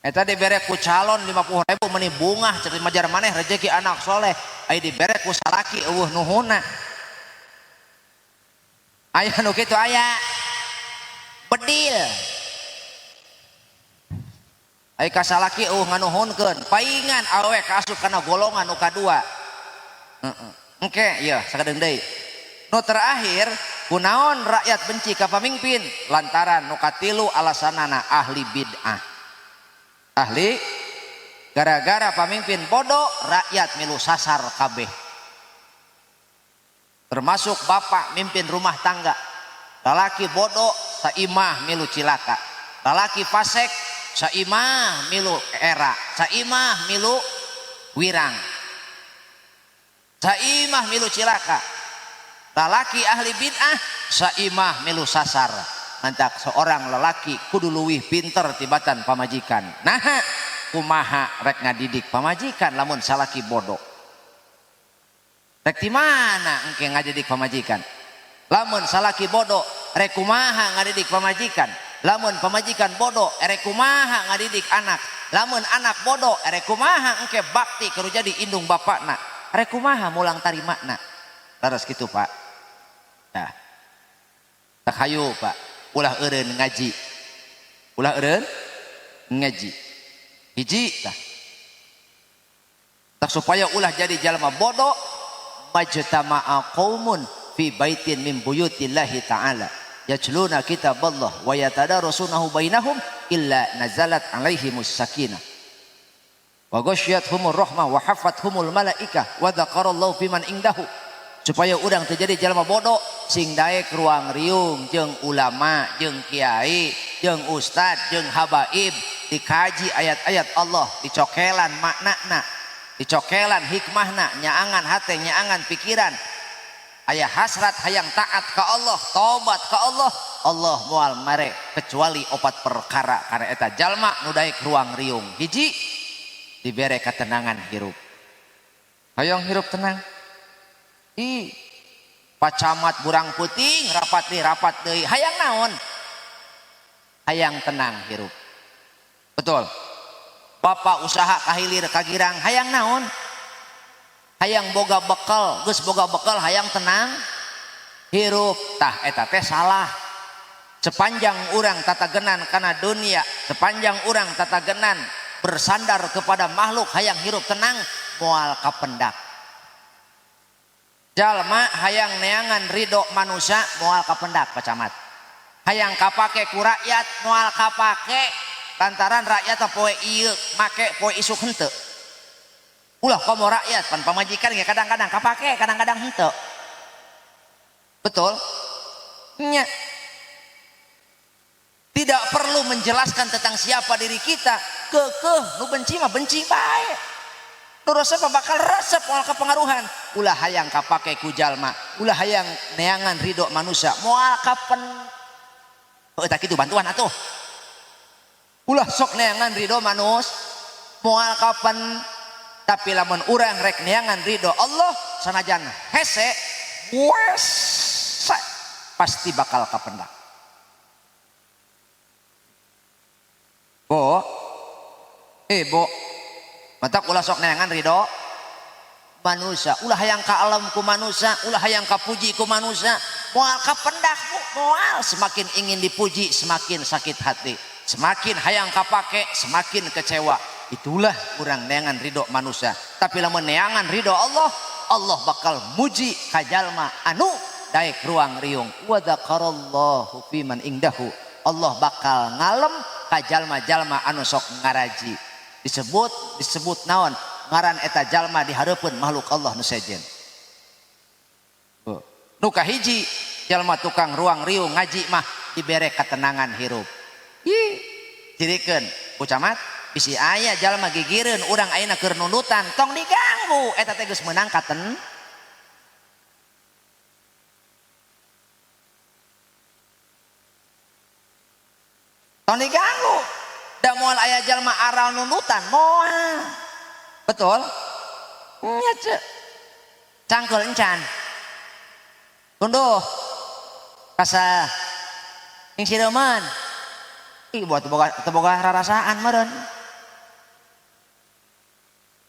Eta dibere ku calon 50.000 meni bungah cenah majar maneh rezeki anak soleh. Aya dibere ku salaki eueuh nuhuna. Aya nu kitu aya. Bedil. Aya ka salaki eueuh nganuhunkeun, paingan awewe kaasup kana golongan nu kadua. Engke ieu sakedeung deui. Nu terakhir kunaon rakyat benci ka pamimpin lantaran nu katilu alasanana ahli bid'ah. Ahli gara-gara pamimpin bodoh rakyat milu sasar kabeh. Termasuk bapak mimpin rumah tangga. Lalaki bodoh saimah milu cilaka. Lalaki fasik saimah milu era, saimah milu wirang. Saimah milu cilaka. Lalaki ahli bid'ah saimah milu sasar. Mantak seorang lelaki kudu leuwih pinter tibatan pamajikan. Nah, kumaha rek ngadidik pamajikan lamun salaki bodoh. Rek di mana engke ngadidik pamajikan? Lamun salaki bodoh rek kumaha ngadidik pamajikan? Lamun pamajikan bodoh rek kumaha ngadidik anak? Lamun anak bodoh rek kumaha engke bakti kudu jadi indung bapakna? Rek kumaha mulang tarimana? Laras kitu Pak. Nah. Tak hayu Pak, ulah eureun ngaji. Ulah eureun ngaji. Hiji tah. Tak supaya ulah jadi jalma bodoh, majtama'a qaumun fi baitin min buyutillahi ta'ala yajluna kitaballah wa yatadarasunahu bainahum illa nazalat alaihimus sakinah wa ghasyiyatuhumur rahmah wa hafathumul malaikah wa dzakarallahu fiman indahu. Supaya urang teu jadi jalma bodoh sing daek ruang riung jeung ulama jeung kiai jeung ustad jeung habaib dikaji ayat-ayat Allah, dicokelan maknana, dicokelan hikmahna, nyaangan hate, nyaangan pikiran. Aya hasrat hayang taat ka Allah, tobat ka Allah, Allah moal mere kecuali opat perkara karena eta jalma nu daek ruang riung. Hiji, dibere ketenangan hirup. Hayang hirup tenang. Ih, pacamat burang puting rapat deui rapat deui, hayang naon? Hayang tenang hirup. Betul. Bapak usaha kahilir kagirang, hayang naon? Hayang boga bekal, geus boga bekal hayang tenang hirup. Tah eta teh salah. Sepanjang urang tatagenan kana dunia, sepanjang urang tatagenan bersandar kepada makhluk hayang hirup tenang, moal kapendak. Jalma hayang neangan ridho manusia moal kapendak Pak Camat. Hayang kapake ku rakyat moal kapake lantaran rakyat poe ieu make poe isuk henteu. Ulah komo rakyat pan pamajikan ge kadang-kadang kapake kadang-kadang henteu. Betul? Nya. Tidak perlu menjelaskan tentang siapa diri kita. Kekeh nu benci mah benci bae. Nu resep mah bakal resep moal kepengaruhan. Ulah hayang kapake ku jalma, ulah hayang neangan ridho manusia, moal kapen. Heuh tah kitu bantuan atuh. Ulah sok neangan ridho manus, moal kapen. Tapi lamun urang rek neangan ridho Allah sanajan hese wes pasti bakal kapendak. Bo, bo, matak ulah sok neangan ridho manusia, ulah hayang ka alam ku manusia, ulah hayang kapuji ku manusia, moal kapendak bu, moal. Semakin ingin dipuji semakin sakit hati, semakin hayang kapake semakin kecewa. Itulah urang neangan ridho manusia. Tapi lamun neangan ridho Allah, Allah bakal muji ka jalma anu daek ruang riung. Wa dzakarallahu fiman indahu. Allah bakal ngalem ka jalma-jalma anu sok ngaraji. Disebut naon ngaran eta jalma di hareupeun makhluk Allah nu sejen. Nu kahiji jalma tukang ruang riung ngaji mah dibere ketenangan hirup. Ih, cirikeun ku camat bisi aya jalma gigireun urang ayeuna keur nundutan tong diganggu eta teh geus meunang katen. Tong diganggu. Da moal aya jalma aral nundutan moal. Betul? Nya ceu. Cangkeul encan. Tunduh. Kasa ing sireman. Ih buat teu boga rarasaan meureun.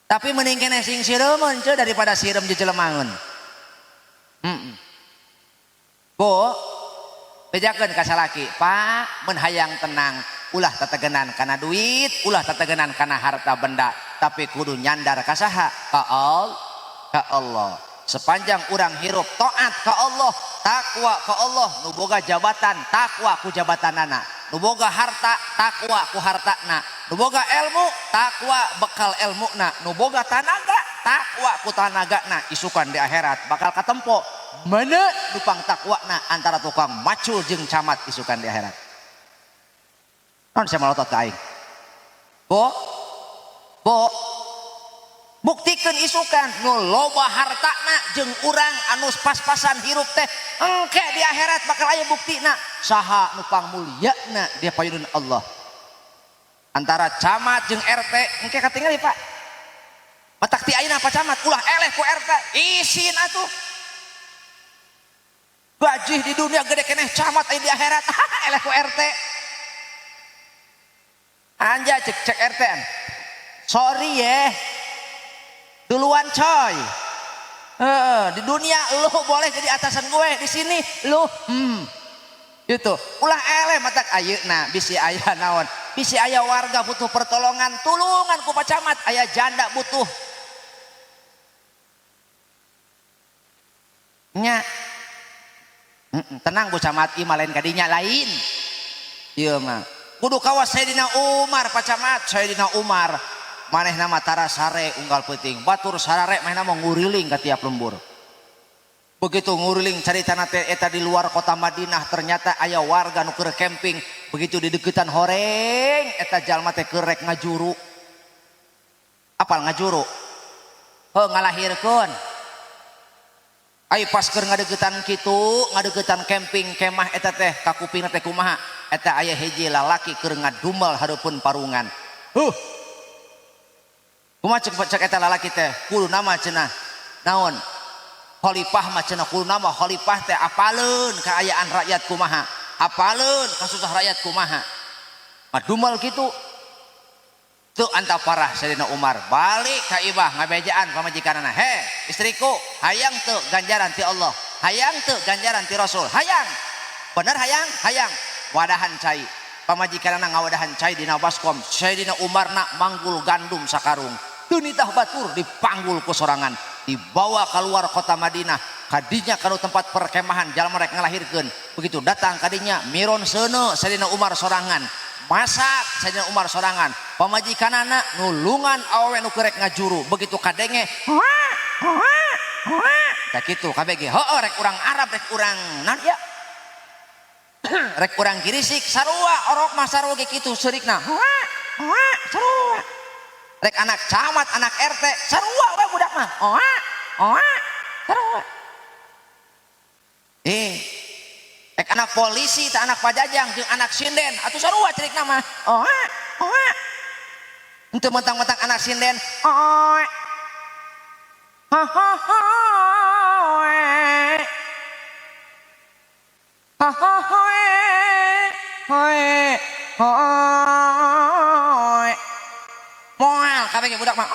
Tapi mending keneh sing sireman ceu daripada sireum jejelemangeun. Heeh. Bu, bejakeun ka salaki, Pak, mun hayang tenang, ulah tetegenan kana duit, ulah tetegenan kana harta benda, tapi kudu nyandar ka saha? Ka Allah. Sepanjang urang hirup taat ka Allah, takwa ka Allah, nu boga jabatan takwa ku jabatanana, nu boga harta takwa ku hartana, nu boga ilmu takwa bekal ilmuna, nu boga tanaga takwa ku tanagana, isukan di akhirat bakal katempo mana nupang takwana antara tukang macul jeung camat isukan di akhirat. Non saya melotot ka aing. Bo, bo, buktikeun isukan nu loba hartana jeung urang anu pas-pasan hirup teh engke di akhirat bakal aya buktina saha nu pangmulyana di payudun Allah. Antara camat jeung RT engke katingali Pak. Matak ti ayeuna Pak Camat ulah eleh ku RT isin atuh. Gaji di dunia gede keneh camat aya di akhirat eleh ku RT. Anja cek cek RT an. Sorry ye. Duluan coy. Di dunia lu boleh jadi atasan gue, di sini lu gitu. Ulah eleh matak ayeuna bisi aya naon. Bisi aya warga butuh pertolongan, tulungan ku Pak Camat, aya janda butuh. Nya. Tenang Bu Camat, ieu mah lain kadinya lain. Ieu mah. Kudu kawas Sayyidina Umar Pak Camat, Sayyidina Umar. Manehna mah tara sare unggal peuting, batur sarare manehna mah nguriling ka tiap lembur. Begitu nguriling caritana teh eta di luar kota Madinah ternyata aya warga nu keur camping, begitu dideukeutan horeng eta jalma teh keur rek ngajuru. Apal ngajuru? Heuh ngalahirkeun. Ai pas keur ngadeuketan kitu, ngadeuketan camping kemah eta teh ka kupingna teh kumaha? Eta aya hiji lalaki keur ngadumel hareupeun parungan. Huh. Kumaha cek eta lalaki teh? Kudu nama cenah. Naon? Khalifah mah cenah kudu nama khalifah teh apaleun kaayaan rakyat kumaha? Apaleun kasusah rakyat kumaha? Ngadumel kitu. Teu anta parah Sayyidina Umar balik ka ibah ngabejaan pamajikanana. He, istriku, hayang teu ganjaran ti Allah, hayang teu ganjaran ti Rasul, hayang. Bener hayang? Hayang. Wadahan cai. Pamajikanana ngawadahan cai dina baskom. Sayyidina Umar nak manggul gandum sakarung. Teu nitah batur dipanggul ku sorangan, dibawa keluar kota Madinah. Kadinya kana tempat perkemahan jalma rek ngalahirkeun. Begitu datang kadinya miron seuneu Sayyidina Umar sorangan. Masak Sayyidina Umar sorangan. Pamajikanana nulungan awewe nu keur rek ngajuru. Begitu kadenge tah kitu kabeh ge heueuh rek urang Arab rek urang naon ieu? Rek urang Kirisik sarua orok mah sarua ge kitu seurikna. Sarua. Rek anak camat, anak RT, sarua we budak mah. Sarua. Rek anak polisi, tah anak pajajang jeung anak sinden, atuh sarua cerikna mah. Henteu mentang-mentang anak sinden. Ha ha ha. Ha ha ha. Ha. Moal kabeh budak mah.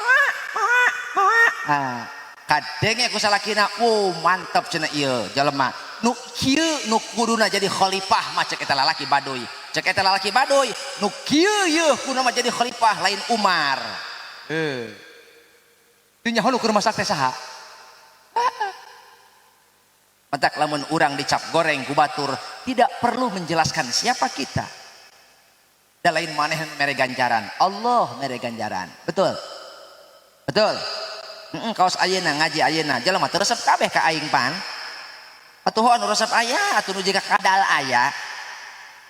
Ah, kadenge ku salakina, wow mantep cenah ieu jelema. Nu kieu nu kuduna jadi khalifah mah cek eta lalaki baduy. Cek eta lalaki baduy, nu kieu yeuh kuduna mah jadi khalifah lain Umar. Heuh. Teu nyaho nu keur masak teh saha? Matak lamun urang dicap goreng ku batur, Tidak perlu menjelaskan siapa kita. Da lain maneh mere ganjaran, Allah mere ganjaran. Betul? Betul. Kaos ayeuna ngaji ayeuna jelema teu resep kabeh ka aing pan. Atuh anu resep aya, atuh nu jiga kadal aya.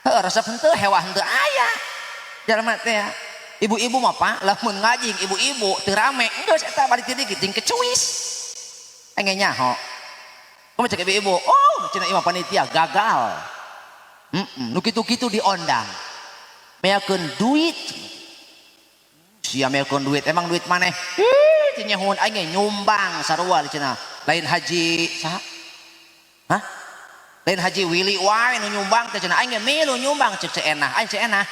Heuh, resep henteu hewa henteu aya. Jelema teh ya. Ibu-ibu mah Pak, lamun ngaji ibu-ibu teu rame, geus eta balik ti dikit jeung kecuis. Aing nyaho. Kumaha cek ibu-ibu? Oh, cenah imah panitia gagal. Nu kitu-kitu diondang. Meakeun duit. Sia meakeun duit, emang duit maneh? Ih, cenah nyahun aing nyumbang sarua cenah. Lain haji saha? Hah? Lain Haji Willy wae nu nyumbang teh cenah, aing ge milu nyumbang cek cenah, aing cenah.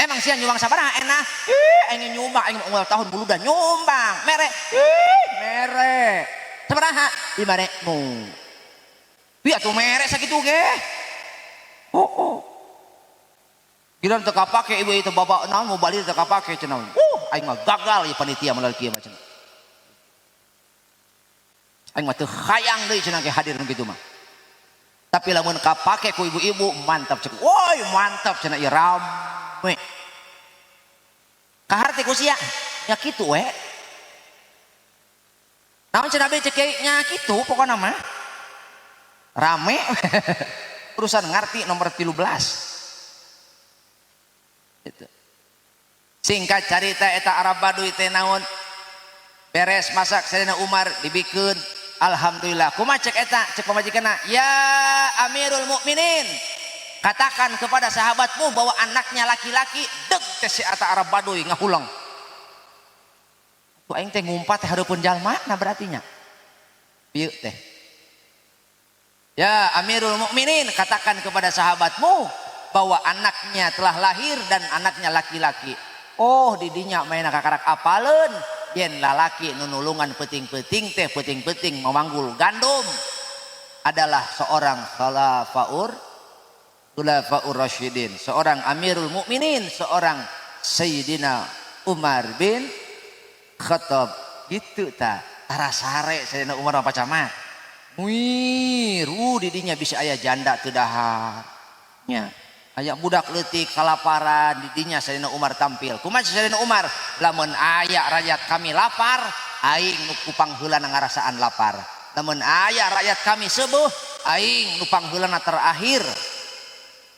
Emang sia nyumbang sabaraha enah? Ih, aing nyumbang, aing unggal tahun buludan nyumbang. Mere. Ih, mere. Sabaraha? 5.000. Ih, atuh mere sakitu ge. Oh, oh. Giliran teu kapake ibu itu bapak naon mau balik teu kapake cenah. Aing mah gagal ya panitia melalui kieu mah cenah. Aing mah teu hayang deui cenah ke hadir nu kitu mah. Tapi lamun kapake ku ibu-ibu mantap cek. Woi, mantap cenah ieu rame. Kaharti ku sia nya kitu we. Naon cenah be cek kiai nya kitu pokona mah. Rame. Urusan ngarti nomor 13. Itu. Singkat carita eta Arab Baduy teh naon? Beres masak Sayyidina Umar dibikeun. Alhamdulillah. Kumaha cek eta? Cek pamajikanna, "Ya Amirul Mukminin, katakan kepada sahabatmu bahwa anaknya laki-laki." Deg teh si eta Arab Baduy ngahuleng. Tuh aing teh ngumpat teh hareupeun jalma na berarti nya. Bieu teh. Ya Amirul Mukminin, katakan kepada sahabatmu bahwa anaknya telah lahir dan anaknya laki-laki. Oh, didinya main kakarak apaleun yen lalaki nunulungan peuting-peuting teh peuting-peuting memanggul gandum adalah seorang khulafaur rasyidin, seorang Amirul Mukminin, seorang Sayyidina Umar bin Khattab. Gitu ta. Tara sare Sayyidina Umar apa camat. Wih, didinya bisa aya janda teu dahar. Nya, aya budak leutik kalaparan, didinya Sayyidina Umar tampil. Kumaha Sayyidina Umar? Lamun aya rakyat kami lapar, aing nu kupangheulana ngarasaan lapar. Lamun aya rakyat kami seubeuh, aing nu pangheulana terakhir.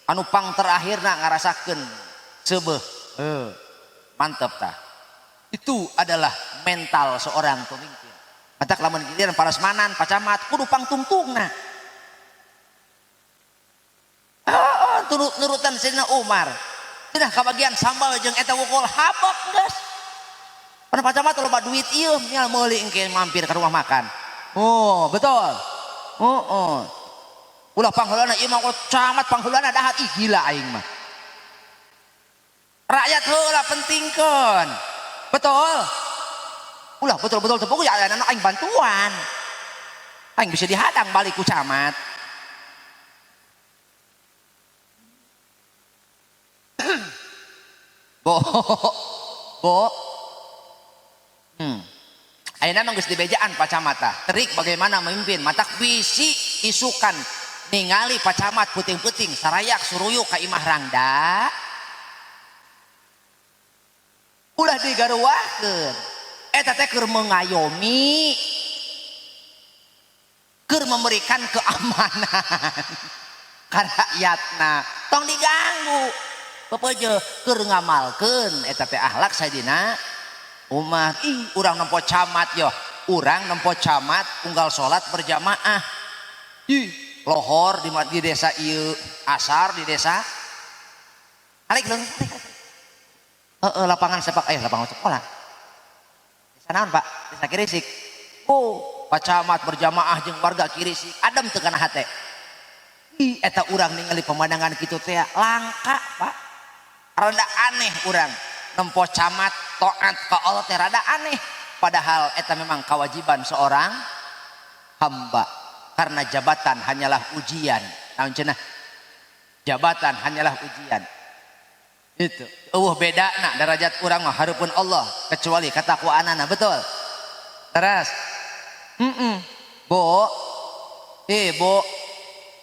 Anu pang terakhirna ngarasakeun seubeuh. Mantep tah. Itu adalah mental seorang pemimpin. Matak lamun giliran parasmanan, pacamat kudu pangtungtungna. Oh, turut nurutan Sayyidina Umar. Cenah kabagian sambal jeung eta wukul habok geus. Pada pacamat loba duit ieu nya meuli engke mampir ke rumah makan. Oh, betul. Oh, oh. Ulah pangheulana ieu mah camat pangheulana dahar, ih gila aing mah. Rakyat heula pentingkeun. Betul. Ulah betul-betul tepuk ya anak aing bantuan. Aing bisa dihadang balik ku camat. Bo. Bo. Ayeuna mah geus dibejaan Pak Camat tah. Trik bagaimana memimpin, matak bisi isukan ningali Pak Camat puting-puting sarayak suruyuk ka imah rangda. Ulah digaruahkeun. Eta teh keur mengayomi, keur memberikan keamanan ka rakyatna. Tong diganggu. Pepeje keur ngamalkeun eta teh akhlak Sayyidina Umar. Ih, urang nempo camat yo. Urang nempo camat unggal salat berjamaah. Ih, lohor di desa ieu, asar di desa. Alik leung. Heeh, lapangan sepak lapangan sekolah. Desa naon, Pak? Desa Kirisik. Oh, Pak Camat berjamaah jeung warga Kirisik. Adem teu kana hate. Ih, eta urang ningali pemandangan kitu teh langka, Pak. Rada aneh urang nempo camat taat ka Allah teh rada aneh. Padahal eta memang kewajiban seorang hamba karena jabatan hanyalah ujian. Naon cenah? Jabatan hanyalah ujian. Itu. Eueuh bedana derajat urang mah hareupeun Allah kecuali katakwaanana, betul. Teras. Bo. Bo.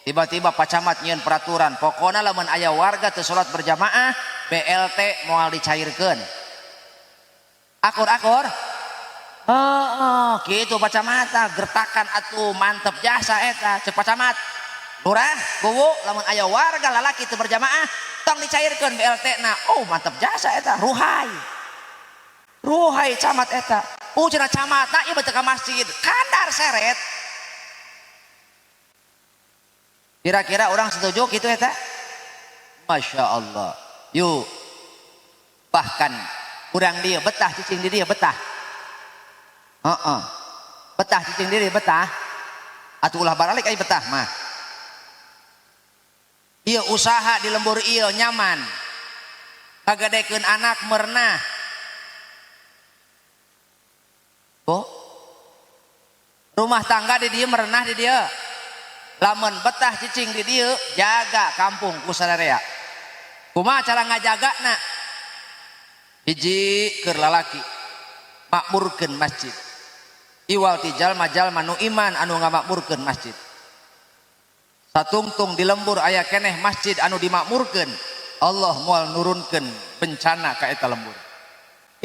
Tiba-tiba Pak Camat nyieun peraturan, pokona lamun aya warga teu salat berjamaah, BLT moal dicairkeun. Akur-akur? Heeh, kitu Pak Camat gertakan atuh mantep jasa eta cek Pak Camat. Lurah, Bowo, lamun aya warga lalaki teu berjamaah, tong dicairkeun BLT na. Oh, mantep jasa eta, ruhai. Ruhai camat eta. Oh, cenah camatna ieu teu ka masjid, kandar seret. Kira-kira orang setuju gitu eta? Masya Allah. Yuk, bahkan kurang dia betah cicing di dia betah. Betah cicing diri betah. Atuh ulah baralik ai betah mah. Ieu usaha di lembur ieu nyaman. Kagadekeun anak merenah. Bu, rumah tangga di dieu merenah di dieu. Lamun betah cicing di dieu jaga kampung ku sararea. Kumaha cara ngajagana? Hiji keur lalaki makmurkeun masjid. Iwal ti jalma-jalma nu iman anu ngamakmurkeun masjid. Satungtung di lembur aya keneh masjid anu dimakmurkeun, Allah moal nurunkeun bencana ka eta lembur.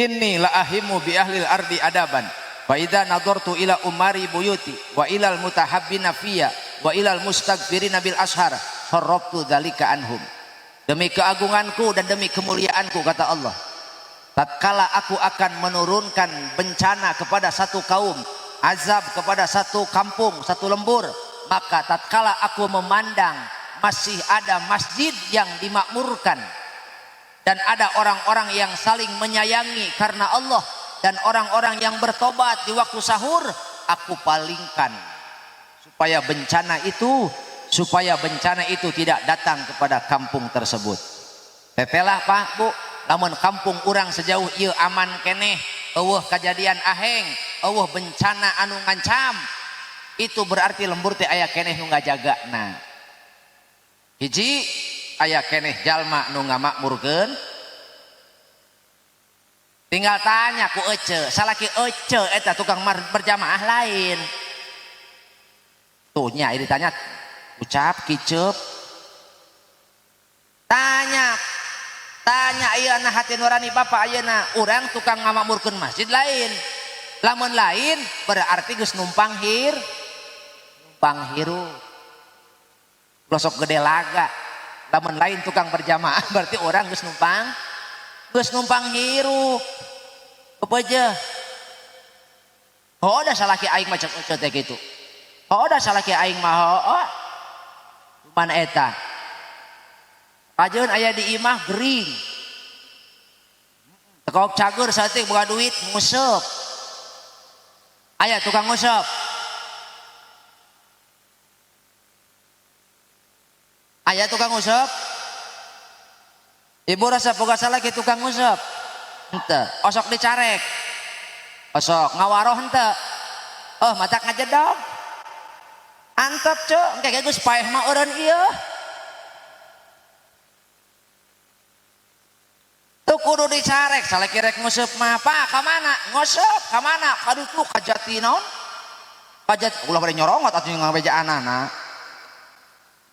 Inni la ahimu bi ahlil ardi adaban. Fa idza nadartu ila umari buyuti wa ilal mutahabbina fiyya wa ilal mustaghfirina bil ashar sarraftu dzalika anhum. Demi keagunganku dan demi kemuliaanku, kata Allah, tatkala aku akan menurunkan bencana kepada satu kaum, azab kepada satu kampung, satu lembur, maka tatkala aku memandang masih ada masjid yang dimakmurkan dan ada orang-orang yang saling menyayangi karena Allah dan orang-orang yang bertobat di waktu sahur, aku palingkan supaya bencana itu tidak datang kepada kampung tersebut. Tetelah Pak Bu, lamun kampung urang sejauh ieu aman keneh, eueuh kajadian aheng, eueuh bencana anu ngancam, itu berarti lembur teh aya keneh nu ngajagana. Hiji aya keneh jalma nu ngamakmurkeun. Tinggal tanya ku ece, salaki ece eta tukang berjamaah lain. Tuh nya ditanya ucap kicep. Tanya tanya ayeuna hati nurani bapak ayeuna urang tukang ngamakmurkeun masjid lain. Lamun lain berarti geus numpang numpang hirup. Losok gede laga. Lamun lain tukang berjamaah berarti orang geus numpang hirup. Kepeje. Oh, da salaki aing mah cek ece teh kitu. Oh, da salaki aing mah oh. Cuman eta. Kajeun aya di imah gering. Tekok cager saeutik boga duit nguseup. Aya tukang nguseup. Aya tukang nguseup. Ibu rasa boga salaki tukang nguseup. Henteu, osok dicarek. Osok ngawaroh henteu. Oh, matak ngajedog. Antep ceu, engke geus paeh mah eureun ieu. Tuh kudu dicarek, salaki rek nguseup mah, Pak, ka mana? Nguseup ka mana? Ka ditu ka jati naon? Ka jati ulah bade nyorongot atuh ngabejaanana.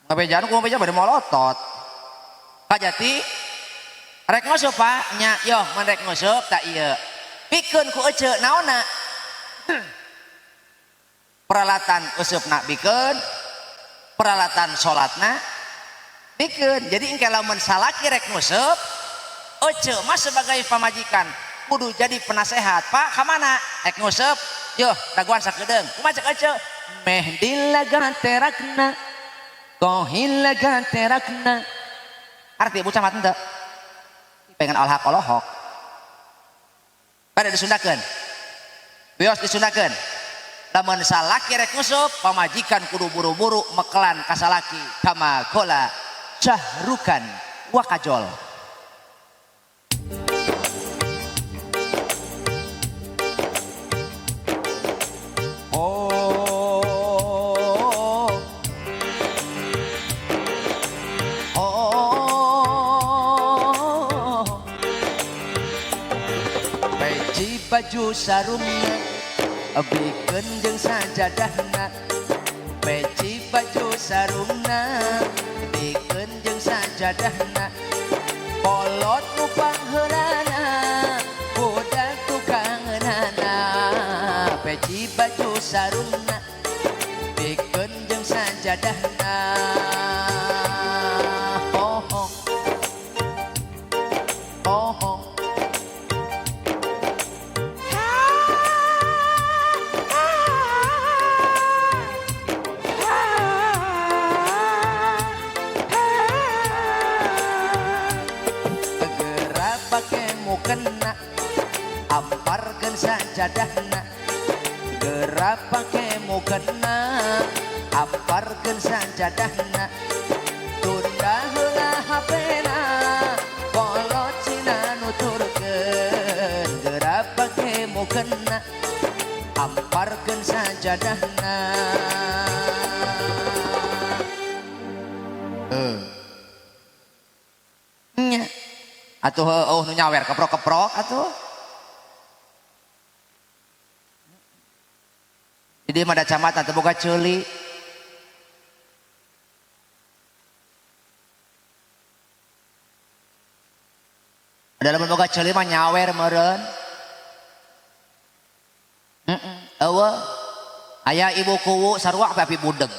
Ngabejaan ku ngabeja bade molotot. Ka jati rek nguseup Pak, nya yoh mun rek nguseup tak ieu. Pikeun ku ece naonna? Peralatan useupna bikeun, peralatan salatna bikeun. Jadi engke lamun salaki rek nguseup, ece mah sebagai pamajikan kudu jadi penasehat. Pak, ka mana? Rek nguseup, yoh dagoan sakedeung. Kumaha cek ece? Meh dilaga terakna, kohilaga terakna. Arti ibu camat henteu? Pengen alhak olohok. Pada disundakeun. Bios disundakeun. Lamun salaki rek nguseup, pamajikan kudu buru-buru mekelan ka salaki kama kola Syahrukan wa Kajol. Peci baju sarungna bikeun jeung sajadahna. Peci baju sarungna bikeun jeung sajadahna kolot nu pangheulana budak tukangeunana peci baju sarungna bikeun jeung sajadahna oh oh oh oh. Kena amparkeun sajadahna geura pake mukena amparkeun sajadahna tunda heula hapena kolot cina nuturkeun geura pake mukena amparkeun sajadahna. Nya atuh oh nu nyawer keprok-keprok atuh. Jadi mah da camatan teu boga ceuli. Ada lamun boga ceuli mah nyawer meureun. Heeh. Eueuh. Aya ibu kuwu sarua api budeg.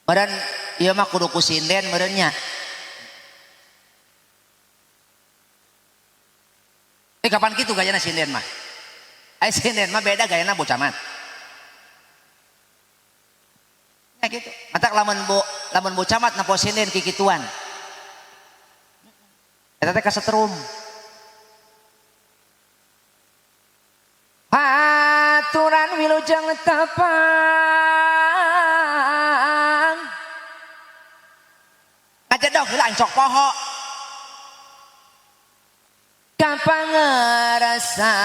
Meureun ieu mah kudu ku sinden meureun nya. Kapan kitu gayana sinden mah? Ai sinden mah beda gayana bu camat. Ya gitu. Matak lamun bu camat nempo sinden kikituan. Eta teh kasetrum. Haturan wilujeng tepang. Ngajedog heula ancok poho. Kapangerasa